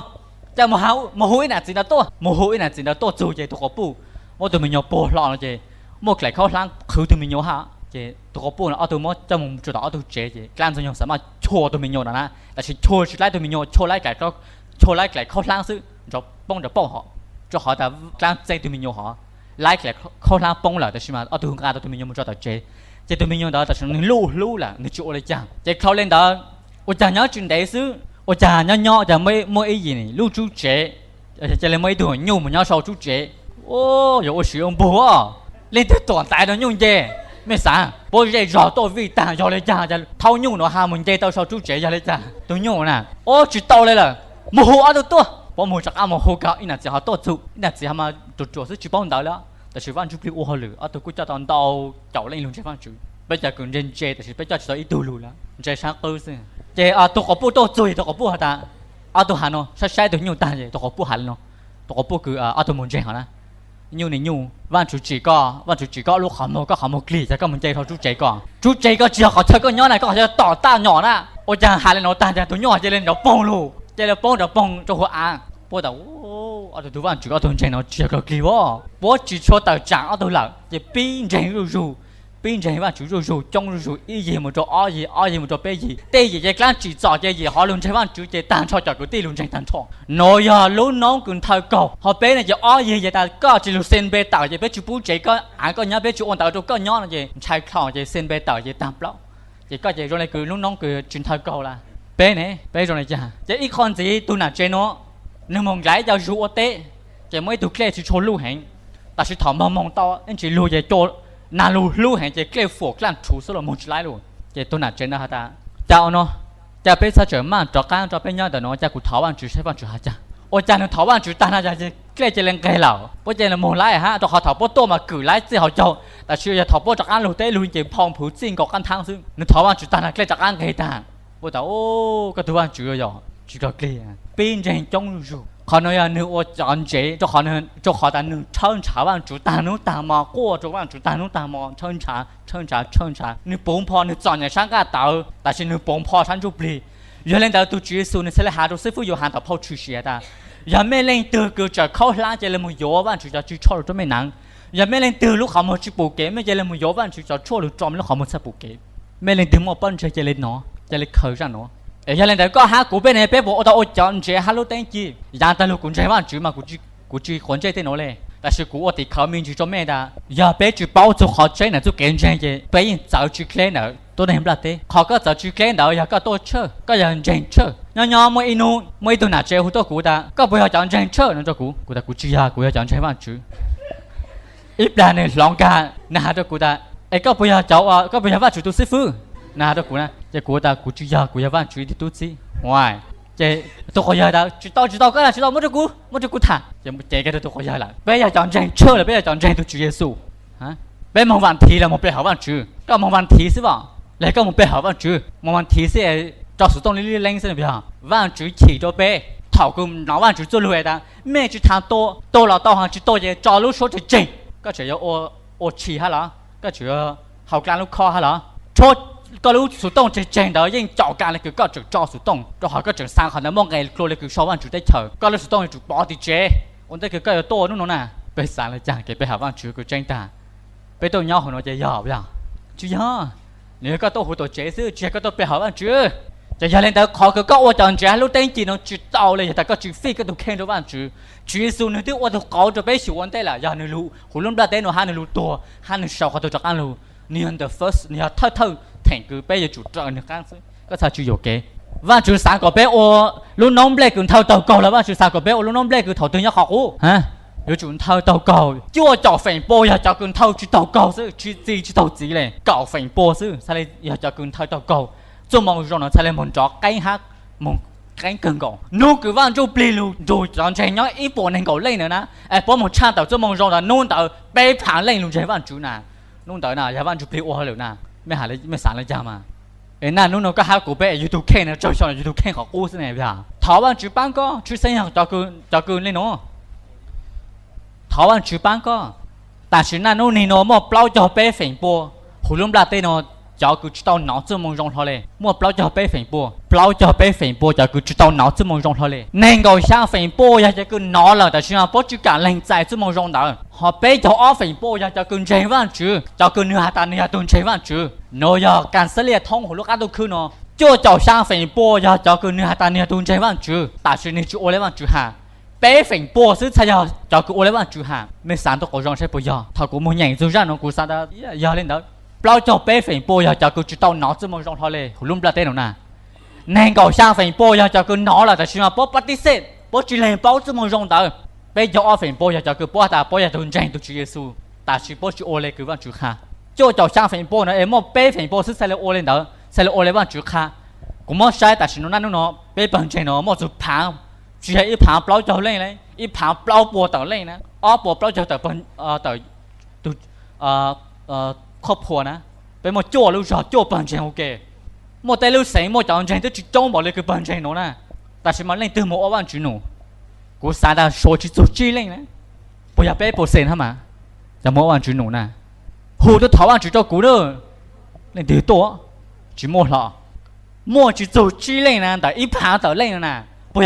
cia mus hu ib nam txiv ntawd tuaj. Mus hu ib nam txiv ntawd tuaj txug ces tug quas puj muab tug me nyuam puag hlo no ces muaj dlaim khaub hlaab qhwv tug me nyuam hab. Ces tug quas puj no ob tug muab coj mus tsuas tom ob tug tsev ces dlaab ntxwg nyoog xav maj chua tug me nyuam no na, tab sis chua tsis laib tug me nyuam, chua laib dlaim khaub hlaab xwb, poob nrov pauj hov, rua qhov tas dlaab txeeb tug me nyuam hov, laib dlaim khaub hlaab poob lawm, tab sis mas ob tug nqa tau tug me nyuam mus tso tom tsev. Ces tug me nyuam ntawd tam sim no nws luj hlub lawm, nws tsis ua li cas. Ces dhau li ntawd, ua cas nyob tsis ntev xwb, ua cas nyob nyob ua cas muaj ib yim lub tsub tsev, cia li muaj ib tug nyuj mus nyob sau tsub tsev. Yuav ua siv ua npug os, leej twg tuam ntaiv rau nyuj nce? Mej xav, puab zej zog tuaj vij taag, yog li cas thaub nyuj no ha mus nce tau sau tsub tsev, yog li cas? Tug nyuj na, ua tsis tau li lawm, mus hu ob tug tuaj. Puab mus rov qab mus hu kiag ib nam txiv hov tuaj txug, ib nam txiv hov mas ruam ruam xwb tsis paub ntawv li, tab sis Vaajtswv plig ua hauj lwm, ob tug kuj coj tau ntau caum leej lug ntseeg Vaajtswv. Peb cov kws ntse ntse tab sis peb coj tsis tau ib tug lug li, ntse sab qwb xwb. Ces tug quas puj tuaj txug, tug quas puj has tas, ob tug has no, saib saib tug nyuj taag ces tug quas puj has li no, tug quas puj kws ob tug mus ntseeg hov na, nyuj ni nyuj, Vaajtswv tsim koj, Vaajtswv tsim koj lub qhov muag, koj qhov muag klig, ces koj mus nce sau tsub tsev koj. Tsub tsev koj tsis yog qhov chaw koj nyob na, koj qhov chaw tom taj nyom na. Ua cas has li no taag ces tug nyuj cia li nrov poog lug, cia li poob nrov poog rua huv av. Puab tas, ob tug tug Vaajtswv ob tug ntseeg no tsis yog kawg klig as. Puab tsis tshua tawm tsaam ob tug lawm ces pib ntseeg zuj zug, pib ntseeg Vaajtswv zuj zug, coob zuj zug, ib yig mus rau ob yig, ob yig mus rau peb yig. Tej yim ces dlaab tsim txom ces yim hov lug ntseeg Vaajtswv ces taag nrho cov kwv tij lug ntseeg taag nrho. Nuav yog lub noob kws nthawv kaug, hov peb no ces ob yig ces tas koj tsis lug xee npe tawm ces peb tsis pub tsev koj, av koj nyob, peb tsis ua ntawv rau koj nyob no ces ntshai dlhau ces xee npe tawm ces taag plaub. Ces koj ces zoo li kws lub noob kws tsis nthawv kaug lawm. Peb ne, peb zoo li cas? Ces ib qho ntxiv tug nam tsev nuav, nwg moog nqaim ib co zug ua teb, ces muaj ib tug dlej tsis tshua luj heev, tab sis thaum moog moog tau ib ntsis lug ces cua nag lug hlub heev ces dlej fuam dlaj rhuv xwb los moog tsis laib lug. Ces tug nam tsev no has tas, cas ua no, cas peb txhob tseem maj rov qaab rua peb nyob ntawm no, cas kuv thov Vaajtswv saib Vaajtswv has cas. Ua cas nwg thov Vaajtswv taag na, dlej cia li nqeg lawm, puab cia li moog laib hab, rua qhov thaum puab tuaj mas kwm laib txij hauv caug, tab sis yog thaum puab rov qaab lug teb lug ces phoo phwv txij nkaus qaab thaab xwb. Nwg thov Vaajtswv taag na dlej rov qaab nqeg taag. Puab tas, koj tug Vaajtswv yog tsis kawg klig, pib ntseeg coob zuj zug. Qhov nuav yog nwg ua cov ntsev rua qhov, rua qhov tas nwg tshawb nrhav Vaajtswv taag nub taag mo, quaj rua Vaajtswv taag nub taag mo, tshawb nrhav, tshawb nrhav, tshawb nrhav. Nwg puv npho, nwg txom nyem sab nqaj tawv, tab sis nwg puv npho sab ntsuj plig. Yog li ntawd tug Tswv Yexus nwg thiaj li has rua xib fwb Yauhas tom phau Tshwm Sim tas, yog mej leej twg kws tseem khaub hlab cia li moog yuav Vaajtswv cov tswv tshuaj lug rua mej naav. Yog mej leej twg lub qhov muag tsis pum kev, mej cia li moog yuav Vaajtswv cov tshuaj lug rua mej lub qhov muag txhaj pum kev. Mej leej twg muaj pob ntseg cia li nov, cia li khaws zaaj nuav. Es yog li ntawd koj hab kuv peb ne, peb puas ua tau ua cov ntsev hab lub teeb ci? Yaav taag lug kuv ntseeg Vaajtswv mas kuv tsis quav ntsej tej nuav le, tab sis kuv ua tim khawv me ntsis rua mej tas, yog peb tsis paub txug qhov tseeb ntawm txuj kev ntseeg ces peb yeej txawv tsis dleb ntawm tuab neeg nplaj teb. Qhov koj txawv tsis dleb ntawd yog koj tuaj tshawj, koj yog ntseeg tshawj. Nyob nyob muaj ib hnub muaj ib tug nam tsev hu tuaj kuv tas, koj puas yog cov ntseeg tshawj no rua kuv? Kuv tas kuv tsis yog, kuv yog cov ntseeg Vaajtswv. Ib plag nwg hloov kag, nwg has rua kuv tas, es koj puas yog cov, koj puas yog Vaajtswv tug xib fwb? Nwg has rua kuv na, ces kuv tas kuv tsis yog, kuv yog Vaajtswv ib tug tub txib. Ces tug quas yawg tas, tsis tau, tsis tau, koj tsis tau, muab rua kuv, muab rua kuv tham. Ces cev kag rua tug quas yawg lawm. Peb yog cov ntseeg tshawj los peb yog cov ntseeg tug Tswv Yexus? Peb moog vaam thiv los moog pe hawm Vaajtswv? Koj moog vaam thiv xwb as, los koj moog pe hawm Vaajtswv? Moog vaam thiv xwb, rau xuv tooj li li leeb xwb puas yog? Vaajtswv chim rua peb. Thaum kws nov Vaajtswv txuj lug tas mej tsi txhob tua, tua los tau, tsi tua ces tso lub suab tseg tseg. Koj tseem yuav ua tshis hab los? Koj tseem yuav haus dlaab lub khob hab los? Tshuav koj lub xuv tooj tseg tseg ntawd yeej caum kaam le kws koj tseem tso xuv tooj, rau qhov koj tseem xaav qhov ntawd muaj nqis dlua le kws sau Vaajtswv teb chaws. Koj lub xuv tooj yuav tsum pov tim tsev, ua ntej kws koj yuav tuaj ua nub nua na. Peb xaav le caag kev pe hawm Vaajtswv kws tseeb tag? Peb tuaj nyob huv nuav ces yog, yog tsi yog? Nwg yog koj tuaj huv tuam tsev xwb, tsi yog koj tuaj pe hawm Vaajtswv. Ces yog le ntawd qhov kws koj ua cov ntseeg hab lub teeb ci nuav tsi tau le yog tas koj tsi fij koj tug kheej rua Vaajtswv. Tswv Yexus nwg twb ua tug qauv rua peb xyum ua ntej lawm, yog nwg lug huv lub nplaj teb nuav hab nwg lug tuag hab nwg sau qhov tuag rov qaab lug, nwg yog the first, nwg yog thawj thawj theem kws peb yuav tsum raws nwg qaab xwb. Koj txhaj tsi yuam kev. Vaajtswv xaav kom peb ua lub noob nplej kws nthawj taug kaug los Vaajtswv xaav kom peb ua lub noob nplej kws thaum twg nyob qhov qub? Yuav tsum nthawj taug kaug. Cuaj caum feem pua yog cov kws nthawj tsi taug kaug xwb, tsi txi tsi taug txiv le. Kaum feem pua xwb yog cov kws nthawj taug kaug. Txuj moo zoo nuav txhaj le moog nrov qeeb hab moog qeeb kawg nkaus. Nub kws Vaaj Ntsuj Plig lug nrug cov ntseeg nyob ib puas neeg nkaum leej ntawd na, es puab moog tshaj tawm txuj moo zoo ntawd, nub ntawd peb phaav leej lug ntseeg Vaajtswv na. Nub ntawd na yog Vaaj Ntsuj Plig ua hauj lwm na. Mej xaav le caag mas? Es naj nub nua koj hab kuv peb yug tug kheej na, tsaug xyoo yug tug kheej qhov qub xwb ne. Thov Vaajtswv paab koj, tshwj xeeb yog cov kws le nuav. Thov Vaajtswv paab koj. Tam sim naj nub nua muaj plaub caug peb feem pua huv lub nplaj teb nuav cov kws tsi tau nov txuj moo zoo hlo le. Muaj plaub caug peb feem pua, plaub caug peb feem pua cov kws tsi tau nov txuj moo zoo hlo le. Nees nkaum xyaa feem pua yog cov kws nov lawm tab sis puab tsi kaam lees txais txuj moo zoo ntawd. Ho peb caug ob feem pua yog cov kws ntseeg Vaajtswv, cov kws nwg has tas nwg yog tug ntseeg Vaajtswv. Nuav yog kaam xab liaj thoob huv lub qab ntuj khwb nuav. Cuaj caum xyaa feem pua yog cov kws nwg has tas nwg yog tug ntseeg Vaajtswv tab sis nwg tsi ua le Vaajtswv has. Peb feem pua xwb txhaj yog cov kws ua le Vaajtswv has. Mej xaav tau quas zoo saib puas yog? Thaum kuv moog nyeem txug zaaj nuav kuv xaav tas yog le ntawd. Plaub caug peb feem pua yog cov kws tsi tau nov txuj moo zoo hlo le huv lub nplaj teb nuav na. Nees nkaum xyaa feem pua yog cov kws nov lawm tab sis puab pab tib xej, puab tsi lees paub txuj moo zoo ntawd. Peb caug ob feem pua yog cov kws puab has tas puab yog tug ntseeg tug Tswv Yexus tab sis puab tsi ua le kws Vaajtswv has. Cuaj caum xyaa feem pua nuav es muaj peb feem pua xwb txhaj le ua le ntawd, txhaj le ua le Vaajtswv qha. Kuv muab saib tam sim nuav naj nub nuav peb pawg ntseeg nuav muaj txug phaav, tsi yog ib phaav plaub caug leej le, ib phaav plaub puas tawm leej na, ob puas plaub caug tawm, tawm tug qhoj phua na. Peb muaj cuaj lub zog cuaj pawg ntseeg ua ke. Muaj tej lub xeev muaj cov ntseeg twb tsi coob npaum le kws pawg ntseeg nuav na, tab sis mas leej twg moog ua Vaajtswv num? Kuv xaav tas suav tsi txug tsib leej na, puas yog peb puas xees hab mas cov moog ua Vaajtswv num na. Hu tuaj thov Vaajtswv rau kuv na, leej twg tuaj? Tsi muaj hlo. Muaj tsi txug tsib leej na ntawm ib phaav tawm leej na, puas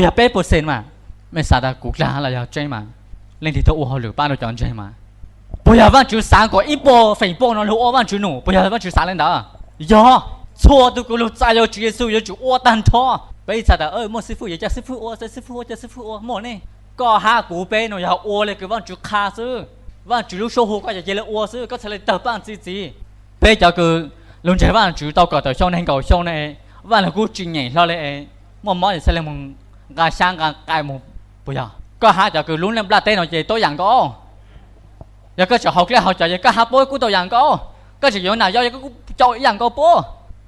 yog peb puas xees mas? Mej xaav tas kuv dlaag los yog tseeb mas? Leej twg tuaj ua hauj lwm paab rau cov ntseeg mas? Puas yog Vaajtswv xaav kom ib puas feem pua nuav lug ua Vaajtswv num? Puas yog Vaajtswv xaav le ntawd? Yog. Txhua tug kws lug txais yug Tswv Yexus yuav tsum ua taag nrho. Peb ib txhais tas muaj xib fwb yuav ca xib fwb ua, ca xib fwb ua, ca xib fwb ua, muaj ne. Koj hab kuv peb nuav yog ua le kws Vaajtswv qha xwb. Vaajtswv lub suab hu koj yog cia le ua xwb, koj txhaj le tawg paaj txi txiv. Peb cov kws lug ntseeg Vaajtswv tau kaum tawm xyoo nees nkaum xyoo ne, Vaaj Lug Kub tsi nyeem hlo le, muaj mob es txhaj le moog nqa xyaab nqa qai moog. Puas yog? Koj hab cov kws lub nplaj teb nuav ces tuab yaam nkaus. Yog koj tseem haus dlej haus cawv ces koj hab puab kuj tau yaam nkaus. Koj tseem yuav nam yau ces koj kuj tau ib yaam nkaus puab.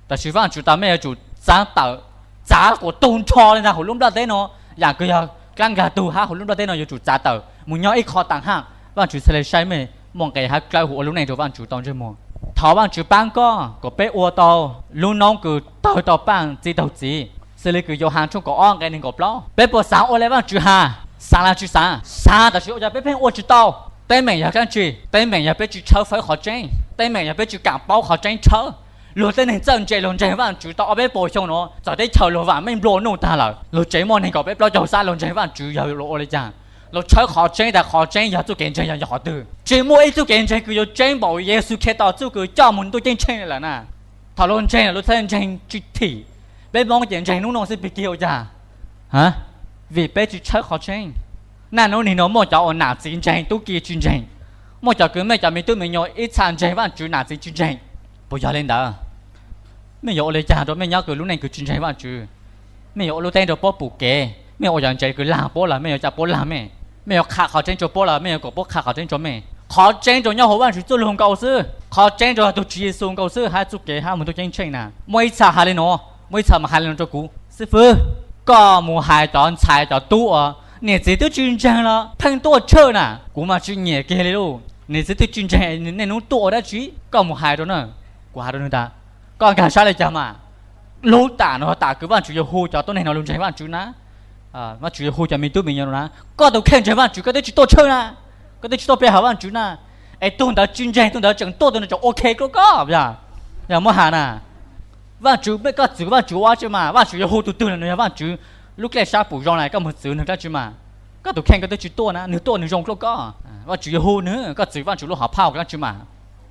Tab sis Vaajtswv tas mej yuav tsum txav tawm, txav kuas tug nrho le ntag huv lub nplaj teb nuav. Yaam kws yog dlaab nkag tug hab huv lub nplaj teb nuav yuav tsum txav tawm moog nyob ib qho taag hab, Vaajtswv txhaj le saib mej muaj nqe hab dlawb huv ua lub neej rua Vaajtswv tau ntsej muag. Thov Vaajtswv paab koj kom peb ua tau lub noob kws tawg tau paaj txi taug txiv, xws le kws Yauhas tshooj kaum ob nqe neeg nkaum plaub. Peb puas xaav ua le Vaajtswv has? Xaav los tsi xaav? Xaav, tab sis ua cas peb pheej ua tsi tau? Teeb meem yog dlaab tsi? Teeb meem yog peb tsi tshawb fawb qhov tseeb, teeb meem yog peb tsi kaam paub qhov tseeb tshawb. Luag tej neeg txawj ntse luag ntseeg Vaajtswv tau ob peb puas xyoo nuav, txawm teb chaws luag vaam meej nplua nuj taag lawm, luag tsev muaj neeg kaum peb plaub caug xab luag ntseeg Vaajtswv yog luag ua le caag? Luag tshawb qhov tseeb tas qhov tseeb yog txuj kev ntseeg yog, yog qhov twg? Tsi muaj ib txuj kev ntseeg kws yuav tseeb npaum Yexus Khetos txuj kws coj moog ntuj ceeb tsheej lawm na. Thaum luag ntseeg lawm luag txhaj ntseeg tsi thim. Peb Moob ces ntseeg nub nua xwb pig kig ua cas? Vim peb tsi tshawb qhov tseeb. Naj nub nua muaj cov uas nam txiv ntseeg tub ki tsi ntseeg, muaj cov kws mej cov me tub me nyuam ib txha ntseeg Vaajtswv nam txiv tsi ntseeg. Puas yog le ntawd? Mej yuav ua le caag rua mej nyob kws lub neej kws tsi ntseeg Vaajtswv? Mej yuav ua lub teeb rua puab pum kev, mej ua cov ntsev kws lag puab los mej yuav ca puab lag mej, mej yuav qha qhov tseeb rua puab los mej yuav kom puab qha qhov tseeb rua mej. Qhov tseeb rua nyob huv Vaajtswv txuj lug nkaus xwb, qhov tseeb rua tug Tswv Yexus nkaus xwb hab txuj kev hab moog ntuj ceeb tsheej na. Muaj ib txha has le nuav, muaj ib txha mas has le nuav rua kuv, xib fwb, koj mus hais cov ntxhais cov tub uas niam txiv twb tsi ntseeg los pheej tuaj tshawj na, kuv mas tsi nyiam kiag li lauj. Niam txiv twb tsi ntseeg nej nub tuaj ua dab tsi? Koj mus hais rua na. Kuv has rua nwg tas, koj nkag sab le caag mas? Lub tam no tam kws Vaajtswv yuav hu cov tuab neeg no lug ntseeg Vaajtswv na. Vaajtswv yuav hu cov me tub me nyuam no na. Koj tus kheej ntseeg Vaajtswv koj twb tsi tuaj tshwj na, koj twb tsi tuaj pe hawm Vaajtswv na. Es tug ntawd tsi ntseeg, tug ntawd tseem tuaj, tug ntawd tseem ua ke rau koj yog, yog muab has na. Vaajtswv, koj txwv Vaajtswv ua dlaab tsi mas? Vaajtswv yuav hu tug twg los nwg yog Vaajtswv lub dlej sab pum zoo na, koj moog txwv nwg dlaab tsi mas? Koj tus kheej koj twb tsi tuaj na, nwg tuaj nwg zoo dlua koj. Vaajtswv yuav hu nwg, koj txwv Vaajtswv lub hom phaj ua dlaab tsi mas?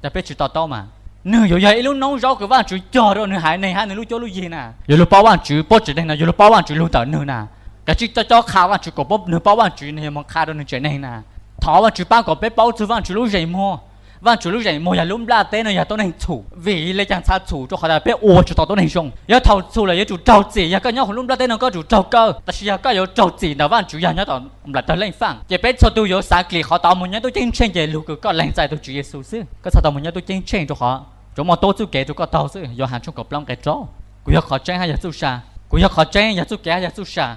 Yog peb tsi to taub mas, nwg yuav yog ib lub noob zaub kws Vaajtswv cog rau nwg haiv neeg hab nwg lub cuab lub yig na. Yuav lug paub Vaajtswv, puab tsev neeg no yuav lug paub Vaajtswv lug ntawm nwg na. Kav tsij coj cob qha Vaajtswv kom puab, nwg paub Vaajtswv, nwg yuav moog qha rau nwg tsev neeg na. Thov Vaajtswv paab kom peb paub txug Vaajtswv lub zeem muag, Vaajtswv lub zeem muag yog lub nplaj teb no yog tuab neeg txhum. Vim le caag txhaj txhum? Rua qhov tas peb ua tsi tau tuab neeg zoo. Yog thaus txhum lawm yuav tsum raug txim. Yog koj nyob huv lub nplaj teb no koj tsum raug kaw, tab sis yog koj yuav raug txim ntawm Vaajtswv yog nyob tom nplaim tawg leej faaj. Ces peb txhua tug yuav xav klim qhov tod moog nyob tub ceeb tsheej, ces lug kws koj lees txais tug Tswv Yexus xwb, koj txhaj tau moog nyob tub ceeb tsheej. Rua qhov tsuas muaj tuab txuj kev rua koj taug xwb. Yauhas tshooj kaum plaub nqe rau, kuv yog qhov tseeb hab yog txuj sa, kuv yog qhov tseeb, yog txuj kev hab yog txuj sa.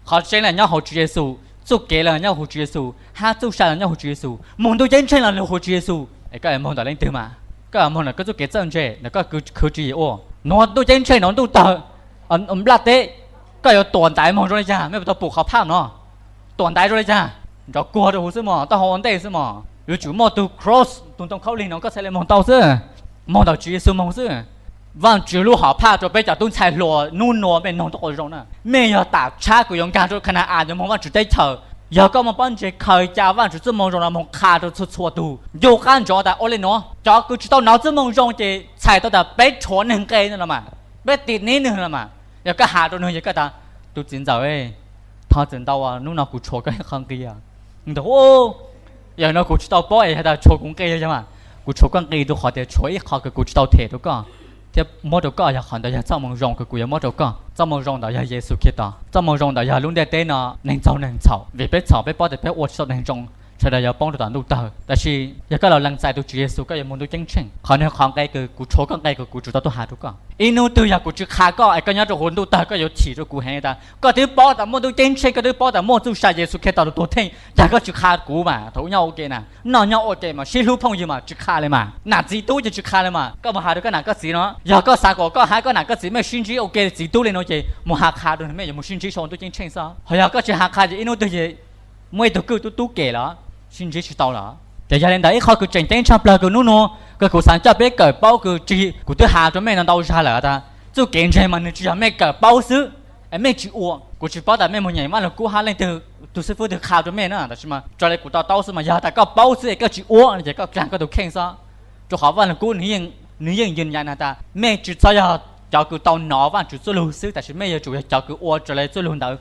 Qhov tseeb los nyob huv Tswv Yexus, txuj kev los nyob huv Tswv Yexus, hab txuj sa los nyob huv Tswv Yexus, moog ntuj ceeb tsheej los lug huv Tswv Yexus. Es koj yuav moog ntawm leej twg mas? Koj yuav moog ntawm koj txuj kev txawj ntse, ntawm koj khwv tswv yim ua, nuav ntuj ceeb tsheej, nuav ntuj tawg, nplaj teb, koj yuav tuam ntaiv moog zoo le caag? Mej puas tau pum qhov phaj no? Tuam ntaiv zoo le caag? Nrov kuag rua huv xwb mog, taub hau ua ntej xwb mog. Yuav tsum muaj tug cross, tug ntoo khaub lig no koj txhaj le moog tau xwb. Moog ntawm Tswv Yexus moog xwb. Vaajtswv lub hom phaj rua peb cov tub ntxhais hluas nub nuav mej noog tub qhov zoo na, mej yog tam tshab kws yuav nkaag rua Khana-as yuav moog Vaajtswv teb chaws. Yog koj muaj pob ntseg khaws ca Vaajtswv txuj moo zoo no moog qha rua txhua txhua tug, ncu qab ntsoov tas ua le nuav, cov kws tsi tau nov txuj moo zoo ces txhais tau tas peb rhuav nwg nqe no los mas, peb tim nib nwg los mas. Yog koj has rua nwg, yog koj tas, tus txiv ntxawm, thov txim ntau, nub no kuv rhuav koj ib qho nqi. Yog no kuv tsi tau paub es has tas rhuav kuv nqi yog mas, kuv rhuav koj nqi rua qhov tias rhuav ib qho kws kuv tsi tau them rua koj, thiab muab rua koj, yog qhov ntawd yog txoj moo zoo kws kuv yuav muab rua koj. Txoj moo zoo ntawd yog Yexus Khetos. Txoj moo zoo ntawd yog lub ntiaj teb no neeg txaug neeg txhaum, vim peb txhaum peb paub tas peb ua tsi tau neeg zoo, sawv daws yuav poob rua tom ntuj tawg. Tab sis yog koj los lees txais tus Tswv Yexus koj yuav moog ntuj ceeb tsheej. Qhov nwg qhov nqe kws kuv rhuav koj nqe kws kuv tsi tau tuaj has rua koj. Ib nub twg yog kuv tsi qha koj es koj nyob rua huv ntuj tawg koj yuav chim rua kuv heev tas koj twb paub tas muaj ntuj ceeb tsheej, koj twb paub tas muaj txuj sa Yexus Khetos lug tuag theej, cas koj tsi qha kuv mas? Thaum ub nyob ua ke na, noj nyob ua ke mas sib hlub phooj ywg mas tsi qha le mas, nam txiv tub ces tsi qha le mas. Koj moog has rua koj nam koj txiv no, yog koj xav kom koj hab koj nam koj txiv mej sib ntsib ua ke txiv tub le nuav ces moog has qha rua nwg mej yuav moog sib ntsib sau ntuj ceeb tsheej xwb. Ho yog koj tsi has qha ces ib nub twg ces muaj ib tug kwj tub tub kem los sib ntsib tsi tau lawm. Ces yog le ntawd ib qho kws tseem ceeb tshaj plawg kws nub nuav kws kuv xaav coj peb kawm paub kws tsi, kuv twb has rua mej no ntau zag lawm tas txuj kev ntseeg mas nwg tsi yog mej kawm paub xwb es mej tsi ua. Kuv tsi paub tas mej moog nyeem Vaaj Lug Kub hab leej twg tug xib fwb twg qha rua mej na, tab sis mas raws le kuv to taub xwb mas yog tas koj paub xwb es koj tsi ua no ces koj dlaag koj tus kheej xwb. Rua qhov Vaaj Lug Kub nwg yeej yws nyam na tas mej tsi txhob yog cov kws tau nov Vaajtswv txuj lug xwb, tab sis mej yuav tsum yog cov kws ua raws le txuj lug ntawd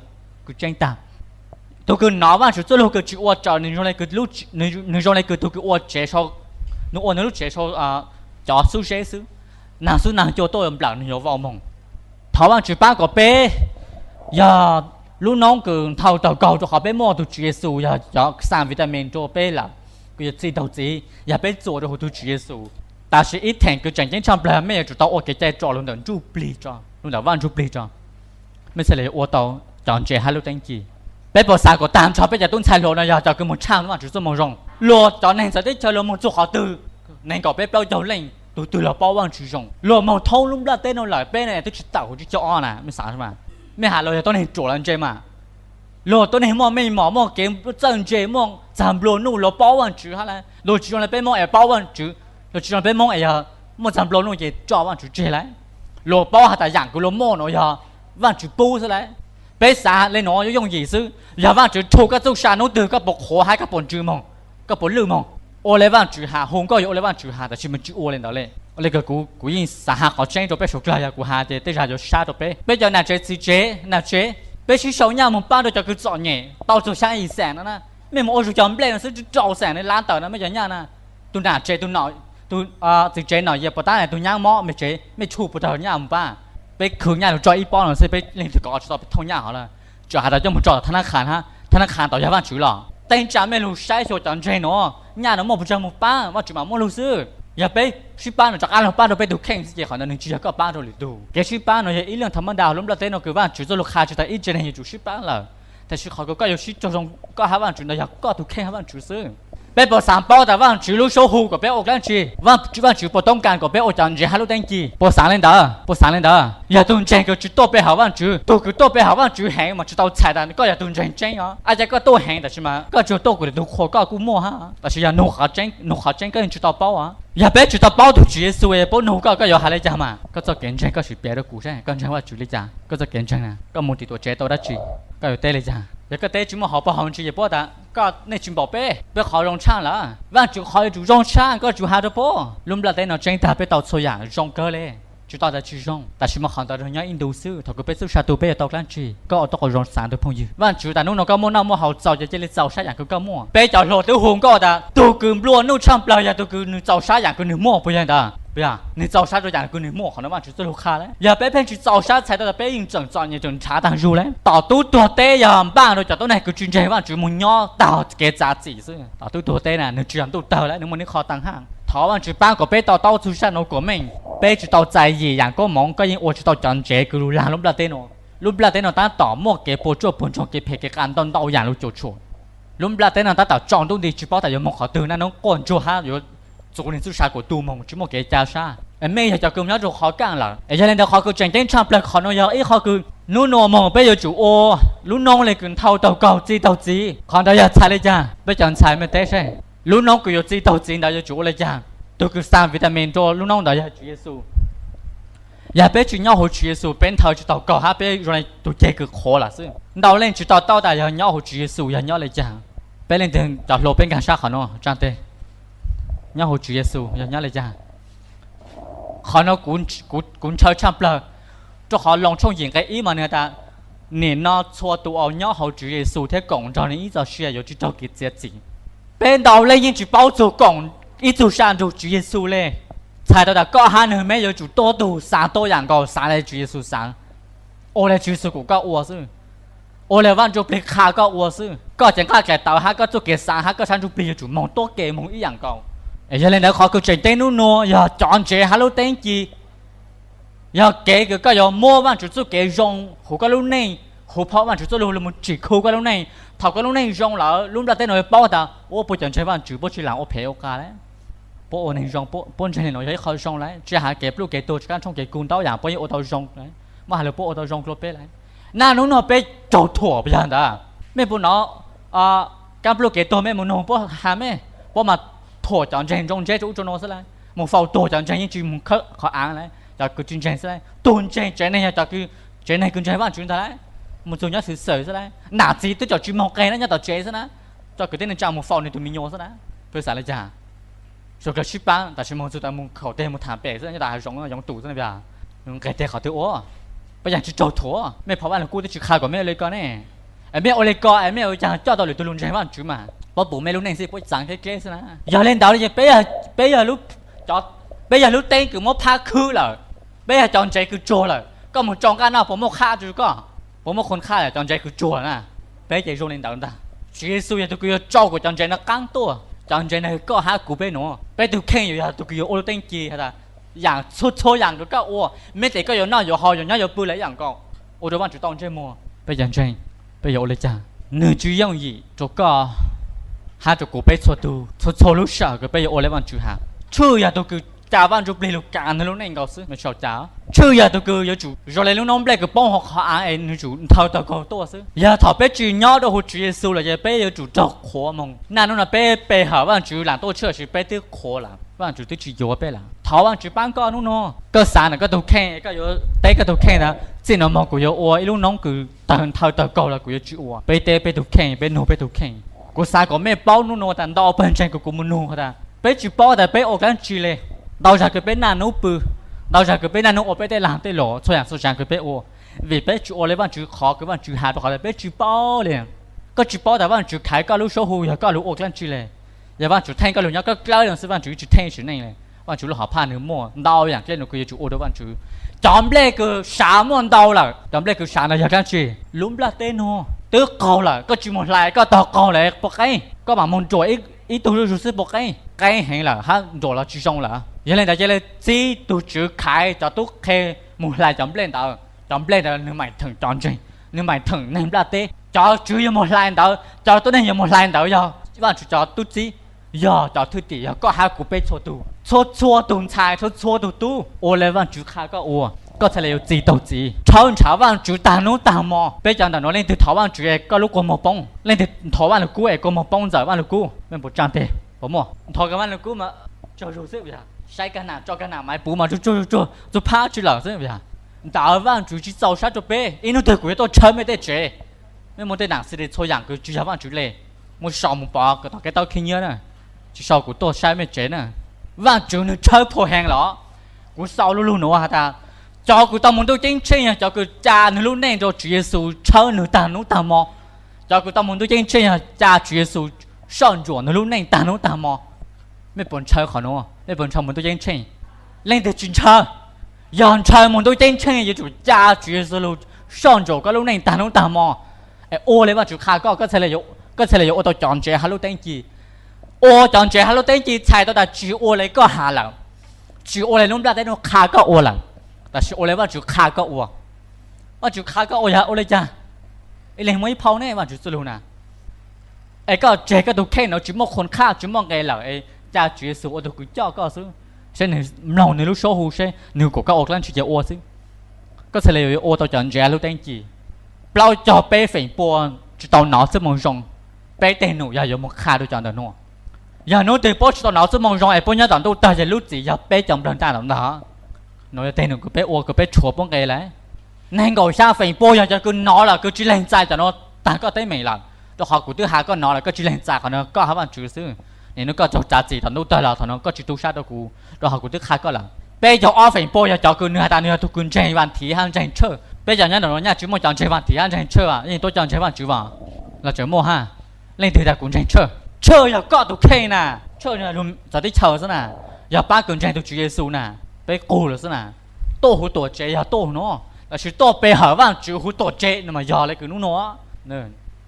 kws tseeb tag. Tug kws nov Vaajtswv txuj lug kws tsi ua raws, nwg zoo le kws tug kws ua tsev, nwg ua nwg lub tsev sau cov xub zeb xwb. Naag xub naag cua tuaj nplawm nwg yuav vau moog. Thov Vaajtswv paab kom peb yog lub noob kws nthau taug kaug rua qhov peb muaj tug Tswv Yexus yog cov xaa vitamin rua peb lawm, kws yog txij taug txiv yog peb txuas rua huv tug Tswv Yexus. Tab sis ib theem kws tseem ceeb tshaj plawg mej yuav tsum tau ua kev cai tsom lug ntawm ntsuj plig tso, lug ntawm Vaaj Ntsuj Plig tso, mej thiaj li ua tau cov ntse hab lub teeb ci. Peb puas xav kom taag nrho peb cov tub ntxhais hluas no yog cov kws moog tshaj Vaajtswv txuj moo zoo? Luag cov neeg txawv teb chaws luag moog txug qhov twg, neeg kaum peb plaub caug leej tug twg los paub Vaajtswv zoo? Luag moog thoob lub nplaj teb no lawm, peb ne twb tsi tawm huv tsib caug ob na, mej xav mas. Mej has luag yog tuab neeg ruam los ntse mas. Luag tuab neeg muaj meej mom, muaj kev txawj ntse, muaj txag nplua nuj, luag paub Vaajtswv hab lauj. Luag tsi zoo le peb Moob es paub Vaajtswv, luag tsi zoo le peb Moob es yog muaj txag nplua nuj ces tso Vaajtswv tseg lauj. Luag paub has tas yaam kws luag muaj nuav yog Vaajtswv pub xwb lauj. Peb xav le nuav yooj yooj yim xwb, yog Vaajtswv rhu koj txuj sa nub twg koj puas qhuav hab koj puas ntsws moog, koj puas lwj moog? Ua le Vaajtswv has, hu nkauj yuav ua le Vaajtswv has, tab sis mej tsi ua le ntawd le. Ua le kws kuv, kuv yeej xav has qhov tseeb rua peb suav dlawg, yog kuv has ces tej zag yuav sab rua peb. Peb cov nam tsev txiv tsev, nam tsev, peb sib sau nyaj moog paab rua cov kws txom nyem tau txug xyaa yim xees no na. Mej moog ua zug cov nplej no xwb rau xees ne lab tawm no mej cov nyaj na. Tug nam tsev, tug txiv tsev nom yam puas tab, tug nyaab mob mej tsev mej tshuj puas tawg nyaj moog paab? Peb khwv nyaj lug tso ib pob no xwb peb leej twg kov tsi tau peb thooj nyaj hov lawm. Tseem has tas coj moog tso tom thab nab qha hab, thab nab qha tod yog Vaajtswv los? Teeb tsa mej lug saib xyuas cov ntseeg nuav, nyaj nuav muaj puas tsaug moog paab? Vaajtswv mas muab lug xwb. Yog peb sib paab no rov qab lug paab rua peb tug kheej xwb ces qhov ntawd nwg tsi yog koj paab rua lwm tug. Kev sib paab no yog ib leej tha mab nta lub nplaj teb no kws Vaajtswv txuj lug qha tsi tas ib tsev neeg yuav tsum sib paab lawm. Tab sis qhov kws koj yuav sib raug zoo koj hab Vaajtswv ntawd yog koj tug kheej hab Vaajtswv xwb. Peb puas xaav paub tas Vaajtswv lub suab hu kom peb ua dlaab tsi? Vaajtswv puas toob kas kom peb ua cov ntseeg hab lub teeb ci? Puas xaav le ntawd? Puas xaav le ntawd? Yog tug ntseeg kws tsi tuaj pe hawm Vaajtswv, tug kws tuaj pe hawm Vaajtswv heev mas tsi tau txhais tas koj yog tug ntseeg tseeb os. Ab, cas koj tuaj heev tab sis mas koj tsuas tuaj kuas tug qhuas koj kuj muaj hab, tab sis yog nug qhov tseeb koj yeej tsi tau paub. Yog peb tsi tau paub tug Tswv Yexus puab nug koj, koj yuav has le caag mas? Koj txoj kev ntseeg koj sim piav rua kuv saib, koj ntseeg Vaajtswv le caag? Koj txoj kev ntseeg na, koj moog tim tuam tsev tau dab tsi? Koj yuav teb le caag? Yog koj teb tsi muaj hauv paus hauv ntsis, puab tas koj, nej tsi npaum peb, peb qhov zoo tshaj lawm. Vaajtswv qhov yuav tsum zoo tshaj, koj tsum has rua puab. Lub nplaj teb no tseeb tag, peb tau txhua yaam zoo kawg le, tsi tau tas tsi zoo, tab sis mas qhov ntawd nyob ib ntu xwb. Thaum kws peb txuj sa tu peb yuav tau dlaab tsi? Koj ua tau qhov zoo xaav tug phooj ywg. Vaajtswv tas nub no koj muaj noj muaj haus txaus ces cia li txaus sab yaam kws koj muaj. Peb cov hluas twb hu nkauj tas tug kws nplua nuj tshaj plawg yog tug kws nwg txaus sab yaam kws nwg muaj, puas yog ntawd? Puas yog? Nwg txaus sab rua yaam kws nwg muaj, qhov no Vaajtswv txuj lug qha le. Yog peb pheej tsi txaus sab txhais tau tas peb yeej tseem txom nyem tseem nrhav taag zug le. Tom tub tuag teb yog npaaj rua cov tuab neeg kws tsi ntseeg Vaajtswv moog nyob taag kev txav txim xwb. Tom tub tuag teb na nwg tsi yog ntuj tawg le, nwg muaj nwg qhov taag hab. Thov Vaajtswv paab kom peb to taub txug sab nuav kuas meej, peb tsi tau txais yim yaam koob moov, koj yeej ua tsi tau cov ntsev kws lug laag lub nplaj teb no. Lub nplaj teb no taab tom muaj kev puas tsuaj puas ntsoog, kev phem kev qas ntau ntau yaam lug cuam tshuam. Lub nplaj teb no taab tom tsaus ntuj nti tsi paub tas yuav moog qhov twg, naj noob quaj ntsuag hab yuav txuv nwg txuj sa kuas tu moog tsi muaj kev ca sab. Es mej yog cov kws nyob rua qhov kaaj lawm. Es yog le ntawd qhov kws tseem ceeb tshaj plawg qhov no yog ib qhov kws nub nua moog peb yuav tsum ua lub noob le kws nthau taug kaug txi taug txiv. Qhov ntawd yog txhais le caag? Peb cov ntxhais mej teb saib, lub noob kws yuav txi taug txiv ntawd yuav tsum ua le caag? Tug kws xa vitamin rua lub noob ntawd yog Tswv Yexus. Yog peb tsi nyob huv Tswv Yexus, peb nthau tsi taug kaug hab peb zoo le tug ceg kws qhuav lawm xwb. Ntau leej tsi to taub tas yog nyob huv Tswv Yexus yog nyob le caag. Peb leej twg cov hluas peb nkaag sab qhov no tsaaj teg. Nyob huv Tswv Yexus yog nyob le caag? Qhov no kuv ntshaw tshaj plawg, rua qhov Loos tshooj yim nqe ib mas nwg tas, nim no txhua tus uas nyob huv Tswv Yexus thiab koom nrug nwg ib txoj sia yuav tsi raug kev txiav txim. Peb ntau leej yeej tsi paub txug koom ib txug sa nrug Tswv Yexus le. Txhais tau tas koj hab nwg meb yuav tsum tuab tug xaav tuab yaam nkaus, xaav le Tswv Yexus xaav, ua le Tswv Yexus kom koj ua xwb, ua le Vaaj Ntsuj Plig qha koj ua xwb. Koj cev nqaj kaim tawv hab koj txuj kev xaav hab koj sab ntsuj plig yuav tsum moog tuab ke moog ib yaam nkaus. Es yog le ntawd qhov kws tseem ceeb nub nua yog cov ntsev hab lub teeb ci. Yog kev kws koj yuav muab Vaajtswv txuj kev zoo huv koj lub neej, huv phau Vaajtswv txuj lug lug moog tsim khu koj lub neej. Thaum koj lub neej zoo lawm, lub nplaj teb no yuav paub tas ua puab cov ntseeg Vaajtswv puab tsi laam ua phem ua qas le. Puab ua neeg zoo, puab ntseeg le nuav yog ib qho zoo le, tsi has kev pluj kev tuag, tsi kaab tshooj kev kug ntau yaam puab yeej ua tau zoo. Muab has le puab ua tau zoo dlua peb le. Naj nub nua peb raug thuam puas yog ntawd? Mej puas nov kaab pluj kev tuag mej moog nug puab has mej, puab mas thuam cov ntseeg ntsoov ntseb rua ub rua nuav xwb le. Moog faus tuag cov ntseeg yeej tsi moog khawb qhov aav le, cov kws tsi ntseeg xwb le. Tug ntseeg tsev neeg yog cov kws, tsev neeg kws ntseeg Vaajtswv ntag le. Moog txug nyob Xwm Xwm xwb le, nam txiv twb tsom tsi moog qe le nyob tom tsev xwb na. Cov kwv tij neej tsa moog faus nwg tug me nyuam xwb na. Peb xaav le caag? Sawv dlawg sib paab tab sis moog txug tas moog khaum teg moog tham pem xwb, nyob tom hav zoov yoov tus xwb na. Nqeg teg qhov twg ua? Puab yeej tsi raug thuam. Mej phau Vaaj Lug Kub twb tsi qha kom mej ua le ko ne. Es mej ua le ko es mej ua caag coj tau lwm tug lug ntseeg Vaajtswv mas? Puab pum mej lub neej xwb puab txaav keb keb xwb na. Yog le ntawd peb, peb yog lub teeb kws muab phab khwb lawm. Peb yog cov ntsev kws tsuag lawm, koj moog tsau nqaj noj puas muaj qhab rua koj? Puas muaj qhov qhab lawm cov ntsev kws tsuag na? Peb ces zoo le ntawd ntag. Tswv Yexus yog tug kws yuav tsau kom cov ntsev no qaab tuaj. Cov ntsev no koj hab kuv peb nuav, peb tug kheej yuav yog tug kws yuav ua lub teeb ci has tas yaam txhua txhua yaam kws koj ua, mej tes koj yuav noj yuav haus yuav nyob yuav pw le ib yaam nkaus, ua rua Vaajtswv tau ntsej muag. Peb cov ntseeg, peb yuav ua le caag? Nwg tsi yooj yim rua koj hab rua kuv, peb txhua tug txhua txhua lub sij hawm kws peb yuav ua le Vaajtswv has. Tshwj yog tug kws ca Vaaj Ntsuj Plig lug kav nwg lub neej nkaus xwb, mej tsi tau ca. Tshwj yog tug kws yuav tsum zoo le lub noob nplej kws poob huv qhov aav es nwg tsum nthawv tawg kaug tuaj xwb. Yog thaum peb tsi nyob rua huv Tswv Yexus lawm ces peb yuav tsum raug qhuav moog. Naj nub no peb pe hawm Vaajtswv laam tuaj tshwj sis peb twb qhuav lawm, Vaajtswv twb tsi yuav peb lawm. Thov Vaajtswv paab koj nub nua, koj xaav ntawm koj tug kheej, koj yuav teb koj tug kheej tas txij nuav moog kuv yuav ua ib lub noob kws tawg nthawv tawg kaug los kuv yuav tsi ua. Peb teb peb tug kheej, peb nug peb tug kheej. Kuv xaav kom mej paub nub nua tas ntau pawg ntseeg kws kuv moog nug tas peb tsi paub tas peb ua dlaab tsi le. Ntau zag kws peb naj nub pw, ntau zag kws peb naj nub ua peb tej laag tej luam txhua yaam txhua tsav kws peb ua, vim peb tsi ua le Vaajtswv qhov kws Vaajtswv has rua qhov tas peb tsi paub le. Koj tsi paub tas Vaajtswv khaiv koj lub suab hu yog koj lug ua dlaab tsi le. Yog Vaajtswv theej koj lug nyob koj dlawb no xwb, Vaajtswv tsi theej sim neej le. Vaajtswv lub hom phaj nwg muaj ntau yaam dleb nuav kws yuav tsum ua rua Vaajtswv. Cov nplej kws sav muaj ntau lawm, cov nplej kws sav no yog dlaab tsi? Lub nplaj teb nuav twb qaug lawm, koj tsi moog hlais koj taug qaug lawm puas qeeb? Koj maam moog nruam ib tug zuj zug xwb puas qeeb? Qeeb heev lawm hab nruam los tsi zoo lawm. Yog le ntawd cia le txib tug tswv khaiv cov tub qhe moog hlais cov nplej ntawd. Cov nplej ntawd nwg maam theem cov ntseeg, nwg maam theem neeg nplaj teb. Cov tswv yuav moog hlais ntawd, cov tuab neeg yuav moog hlais ntawd yog Vaajtswv cov tub txib. Yog cov thwj tim, yog koj hab kuv peb txhua tug, txhua txhua tug ntxhais, txhua txhua tug tub ua le Vaajtswv qha koj ua, koj txhaj le yuav txi taug txiv, tshawb ntshav Vaajtswv taag nub taag mo. Peb cov ntawm nuav leej twg thov Vaajtswv es koj lub kua muag poob, leej twg thov Vaaj Lug Kub es kua muag poob ntxawm Vaaj Lug Kub, mej puas tsaaj teg? Puas muaj? Thov kag Vaaj Lug Kub mas tsaug zug xwb, saib kag nam, tso kag nam maiv puv mas tsuag tsuag tsuag tsuag phab tsi lawm xwb. Ntawd Vaajtswv tsi txaus sab rua peb, ib nub twg kuv yuav tuaj tshawb mej tej tsev. Mej muaj tej nam xws li txhua yaam kws tsi yog Vaajtswv le, muab sau moog pov kws tom kev taub khib nyiab na, tsi sau kuv tuaj saib mej tsev na. Vaajtswv nwg tshawb phom heev los. Kuv xaus lu lug nuav has tas, cov kws tau moog ntuj ceeb tsheej yog cov kws ca nwg lub neej rua Tswv Yexus, tshawb nwg taag nub taag mo. Cov kws tau moog ntuj ceeb tsheej yog ca Tswv Yexus soj ntsuam nwg lub neej taag nub taag mo. Mej puas ntshaw qhov nuav? Mej puas ntshaw moog ntuj ceeb tsheej? Leej twg tsi ntshaw? Yog ntshaw moog ntuj ceeb tsheej yuav tsum ca Tswv Yexus lug soj ntsuam koj lub neej taag nub taag mo, es ua le Vaajtswv qha koj, koj txhaj le yuav ua tau cov ntsev hab lub teeb ci. Ua cov ntsev hab lub teeb ci txhais tau tas tsi ua le koj has lawm, tsi ua le lub nplaj teb nuav qha koj ua lawm, tab sis ua le Vaajtswv qha koj ua. Vaajtswv qha koj ua yog ua le caag? Ib leeg muaj ib phau ne, Vaajtswv txuj lug na. Es koj tseg koj tug kheej nuav tsi muaj qhuas khaj tsi muaj nqe lawm es ca Tswv Yexus ua tug kws coj koj xwb, saib nwg mloog nwg lub suab hu, saib nwg kuas koj ua dlaab tsi ces ua xwb. Koj txhaj le yuav ua tau cov ntsev hab lub teeb ci. Plaub caug peb feem pua tsi tau nov txuj moo zoo, peb tej num yog yuav moog qha rua cov ntawm nuav. Yog nub twg puab tsi tau nov txuj moo zoo es puab nyob tom ntuj tawg ces lub txim yog peb cov nplawg ntaj tom ntag. Nuav yog tej num kws peb ua kws peb tshuav puab nqe lawm. Neeg nkaum xya feem pua yog cov kws nov lawm kws tsi leeg txais cov nuav taag koj teeb meem lawm, rua qhov kuv twb has koj nov lawm koj tsi leeg txais qhov nuav koj hab Vaajtswv xwb. Nim nub koj tsaug tsav txim tom ntuj tawg los thaum nuav koj tsi tu sab rua kuv, rua qhov kuv twb qha koj lawm. Peb caug ob feem pua yog cov kws nwg has tas nwg yog tug kws ntseeg Vaam Thiv hab ntseeg Tshawj. Peb cov nyob ntawm nuav nyaj tsi muaj cov ntseeg Vaam Thiv hab ntseeg Tshawj, yeej tuab cov ntseeg Vaajtswv as? Los tseem muaj hab. Leej twg tas kuv ntseeg Tshawj? Tshawj yog koj tug kheej na, Tshawj yog lug txawv teb chaws xwb na, yog paab kws ntseeg tug Tswv Yexus na, peb qug lawm xwb na. Tuaj huv tuam tsev yog tuaj nuav, tab sis tuaj pe hawm Vaajtswv huv tuam tsev no mas yog le kws nub nuav.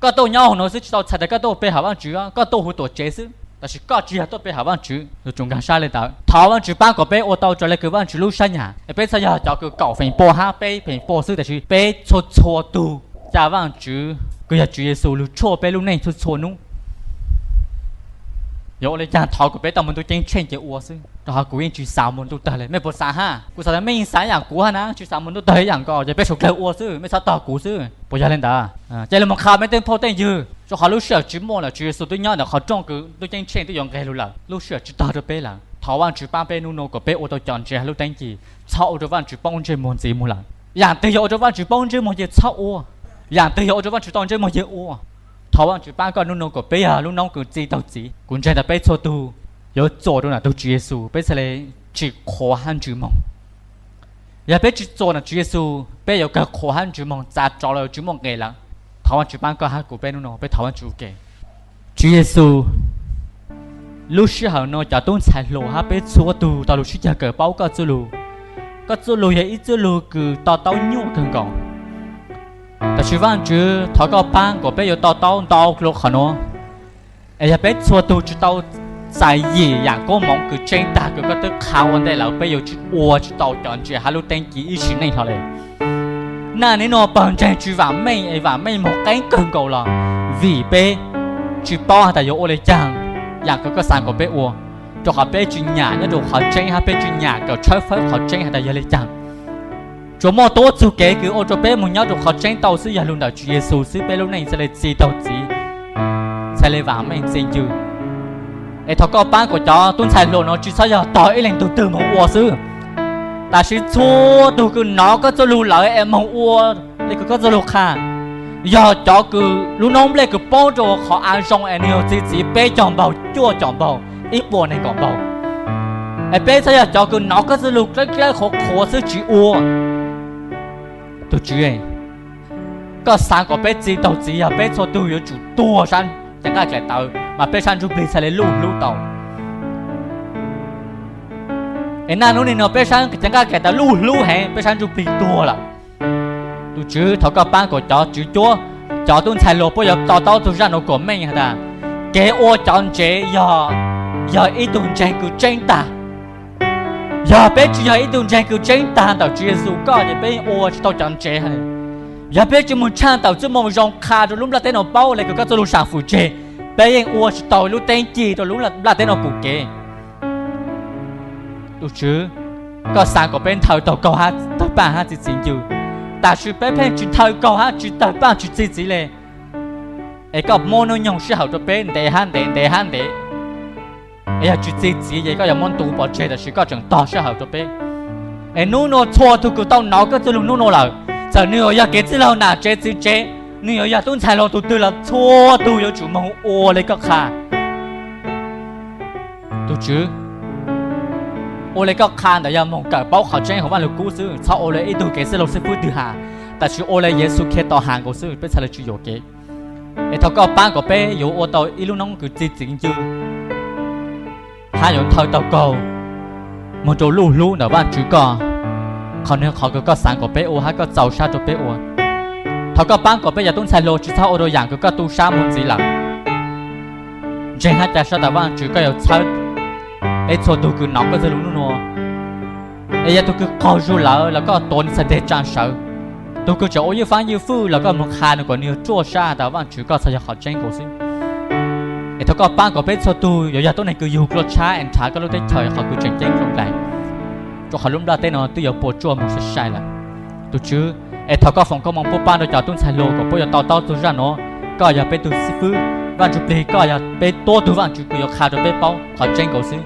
Koj tuaj nyob huv nuav xwb tsi tau txhais tas koj tuaj pe hawm Vaajtswv, koj tuaj huv tuam tsev xwb, tab sis koj tsi yog tuaj pe hawm Vaajtswv. Yuav tsum nkaag sab le ntawd. Thov Vaajtswv paab kom peb ua tau raws le kws Vaajtswv lub sab nyam, es peb txhob yog cov kws kaum feem pua hab peb feem pua xwb, tab sis peb txhua txhua tug ca Vaajtswv kws yog Tswv Yexus lug tshuaj peb lub neej txhua txhua nub. Yuav ua le caag thov kuas peb tau moog ntuj ceeb tsheej ces ua xwb, rua qhov kuv yeej tsi xav moog ntuj tawg le. Mej puas xav hab? Kuv xav tas mej yeej xav yaam kuv hab na, tsi xav moog ntuj tawg ib yaam nkaus ces peb suav dlawg ua xwb, mej txhob tog kuv xwb. Puas yog le ntawd? Ca le moog qha mej tej phauj tej ywg, rua qhov lub sij hawm tsi muaj lawm, Tswv Yexus twb nyob ntawm qhov rooj kws ntuj ceeb tsheej twb yuav nqeg lug lawm, lub sij hawm tsi tog rua peb lawm. Thov Vaajtswv paab peb nub nuav kom peb ua tau cov ntsev hab lub teeb ci, txhob ua rua Vaajtswv poob ntsej muag ntxiv muag lawm. Yaam twg yog ua rua Vaajtswv poob ntsej muag ces txhob ua, yaam twg yog ua rua Vaajtswv tau ntsej muag ces ua. Thov Vaajtswv paab koj nub nuav kom peb yog lub noob kws txi taug txiv. Kuv ntseeg tas peb txhua tug yuav txuas rua ntawm tug Tswv Yexus peb txhaj le tsi qhuav hab ntsws moog. Yog peb tsi txuas ntawm Tswv Yexus peb yuav kawg qhuav hab ntsws moog txav tsov los tsi muaj nqe lawm. Thov Vaajtswv paab koj hab kuv peb nub nuav peb thov Vaajtswv ua ke. Tswv Yexus, lub sij hawm nuav cov tub ntxhais hluas hab peb txhua tug tau lug sib cag kawm paub koj txuj lug. Koj txuj lug yog ib txuj lug kws to taub nyuaj kawg nkaus. Tab sis Vaajtswv thov koj paab kom peb yuav to taub ntau dlua qhov nuav. Es yog peb txhua tug tsi tau txais yim yaam koob moov kws tseeb tag kws koj twb qha ua ntej lawm, peb yuav tsi ua tsi tau cov ntsev hab lub teeb ci ib sim neej hlo le. Naj nub nuav pawg ntseeg tsi vaam meej es vaam meej moog qeeb kawg nkaus los vim peb tsi paub has tas yuav ua le caag yaam kws koj xaav kom peb ua, rua qhov peb tsi nyam nyob rua qhov tseeb hab peb tsi nyam kawm tshawb fawb qhov tseeb has tas yog le caag. Tsuas muaj tuab txug kev kws ua rua peb moog nyob rua qhov tseeb tau xwb, yog lug ntawm Tswv Yexus xwb peb lub neej txhaj le txi taug txiv, txhaj le vaam meej txi ncw. Es thov koj paab kom cov tub ntxhais hluas nuav tsi txhob yog tog ib leeg tug twg moog ua xwb, tab sis txhua tug kws nov koj txuj lug lawm es moog ua le kws koj txuj lug qha. Yog cov kws lub noob nplej kws poob rua qhov av zoo es nwg yog txi txiv peb caug npaug, cuaj caum npaug, ib puas neeg nkaum npaug. Es peb txhob yog cov kws nov koj txuj lug dlawb dlawb qhuav qhuav xwb tsi ua. Tug Tswv, koj xaav kom peb txi taug txiv yog peb txhua tug yuav tsum tuag sab cev nqaj dlaim tawv mas peb sab ntsuj plig txhaj le luj hlub tau. Es naj nub nuav peb sab cev nqaj dlaim tawv luj hlub heev, peb sab ntsuj plig tuag lawm. Tug Tswv, thov koj paab kom cov tswv cuab, cov tub ntxhais hluas puab yuav to taub tug zaj nuav kom meej has tas, kev ua cov ntsev yog, yog ib tug ntseeg kws tseeb tag. Yog peb tsi yog ib tug ntseeg kws tseeb tag ntawm Tswv Yexus koj ces peb ua tsi tau cov ntsev. Yog peb tsi moog tshaj tawm txuj moo zoo qha rua lub nplaj teb nuav paub le kws koj txuj lug sam fwm tseg, Peb yeej ua tsis tau lub teeb cig rau lub nplaj teb no pum kev. Tus Tswv, koj xaav kom peb nthawv taug kaug hab tawg paaj hab txi txiv ncw, tab sis peb pheej tsis nthawv kaug hab tsis tawg paaj tsis txi txiv le. Es koj muab hnub nyoog sij hawm rau peb ntev hab ntev ntev hab ntev. Es yog tsis txi txiv ces koj yuav muab ntu pov tseg, tab sis koj tseem tog sij hawm rau peb. Es hnub nua txhua tug kws tau nov koj txwj lug hnub nua lawm, txawm nwg yuav yog kev txwj laug nam tsev txiv tsev, nwg yuav yog tub ntxhais hluas tug twg los txhua tug yuav tsum moog ua le koj qha. Tus Tswv, ua le koj qha ntawm yog moog kawm paub qhov tseeb huv Vaaj Lug Kub xwb, txhob ua le ib tug kev txwj laug xib fwb twg has, tab sis ua le Yexus Khetos has nkaus xwb peb txhaj le tsis yuam kev. Es thov koj paab kom peb yuav ua tau ib lub noob kws txi txiv ncw hab yuav nthawv taug kaug moog rua luj hlub ntawm Vaajtswv koj, qhov nwg qhov kws koj xaav kom peb ua hab koj txaus sab rua peb ua. Thov koj paab kom peb cov tub ntxhais hluas tsis txhob ua rua yaam kws koj tu sab moog ntxiv lawm. Ntseeg hab ca sab tas Vaajtswv koj yuav txhawb peb txhua tug kws nov koj txwj lug nub nua. Es yog tug kws qaug zug lawm los koj tuav nwg txhais teg tsaa sawv. Tug kws tseem ua ywj faab ywj fwj los koj moog qha nwg kom nwg yuav ruaj sab tas Vaajtswv koj txhad yog qhov tseeb nkaus xwb. Es thov koj paab kom peb txhua tug yuav yog tuab neeg kws yug dlua tshab es nrhav koj lub teb chaws yog qhov kws tseem ceeb zoo dlais, rua qhov lub nplaj teb no twb yuav puas tsuaj moog sai sai lawm. Tus Tswv, es thov koj foom koob moov pub paab rua cov tub ntxhais hluas kom puab yuav to taub txug zaaj nuav. Koj yog peb tug xib fwb, Vaajtswv plig koj yog peb tuab tug Vaajtswv kws yuav qha rua peb paub qhov tseeb nkaus xwb.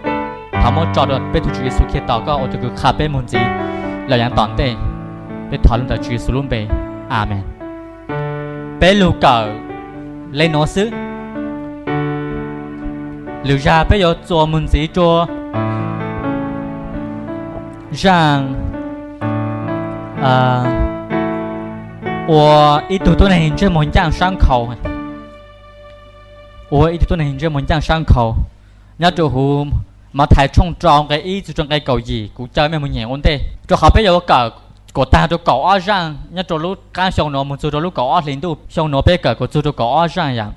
Thov muab tso rua peb tug Tswv Yexus Khetos koj ua tug kws qha peb moog ntxiv lawm yaav tom ntej. Peb thov lub ntawm Tswv Yexus lub npe, Amees. Peb lug kawm le nuav xwb, lwm zag peb yuav txuas moog ntxiv rua zaaj ua ib tug tuab neeg ntsej muag ncaaj sab nkhaus. Ua ib tug tuab neeg ntsej muag ncaaj sab nkhaus. Nyob rua huv Mathais tshooj rau nqe ib txug rua nqe kaum yim, kuv caw mej moog nyeem ua ntej, rua qhov peb yuav kawm kuas taag rua kaum ob zaaj nyob rua lub qaab xyoo nuav moog txug rua lub kaum ob hli ntuj. Xyoo nuav peb kawm kuas txug rua kaum ob zaaj yom.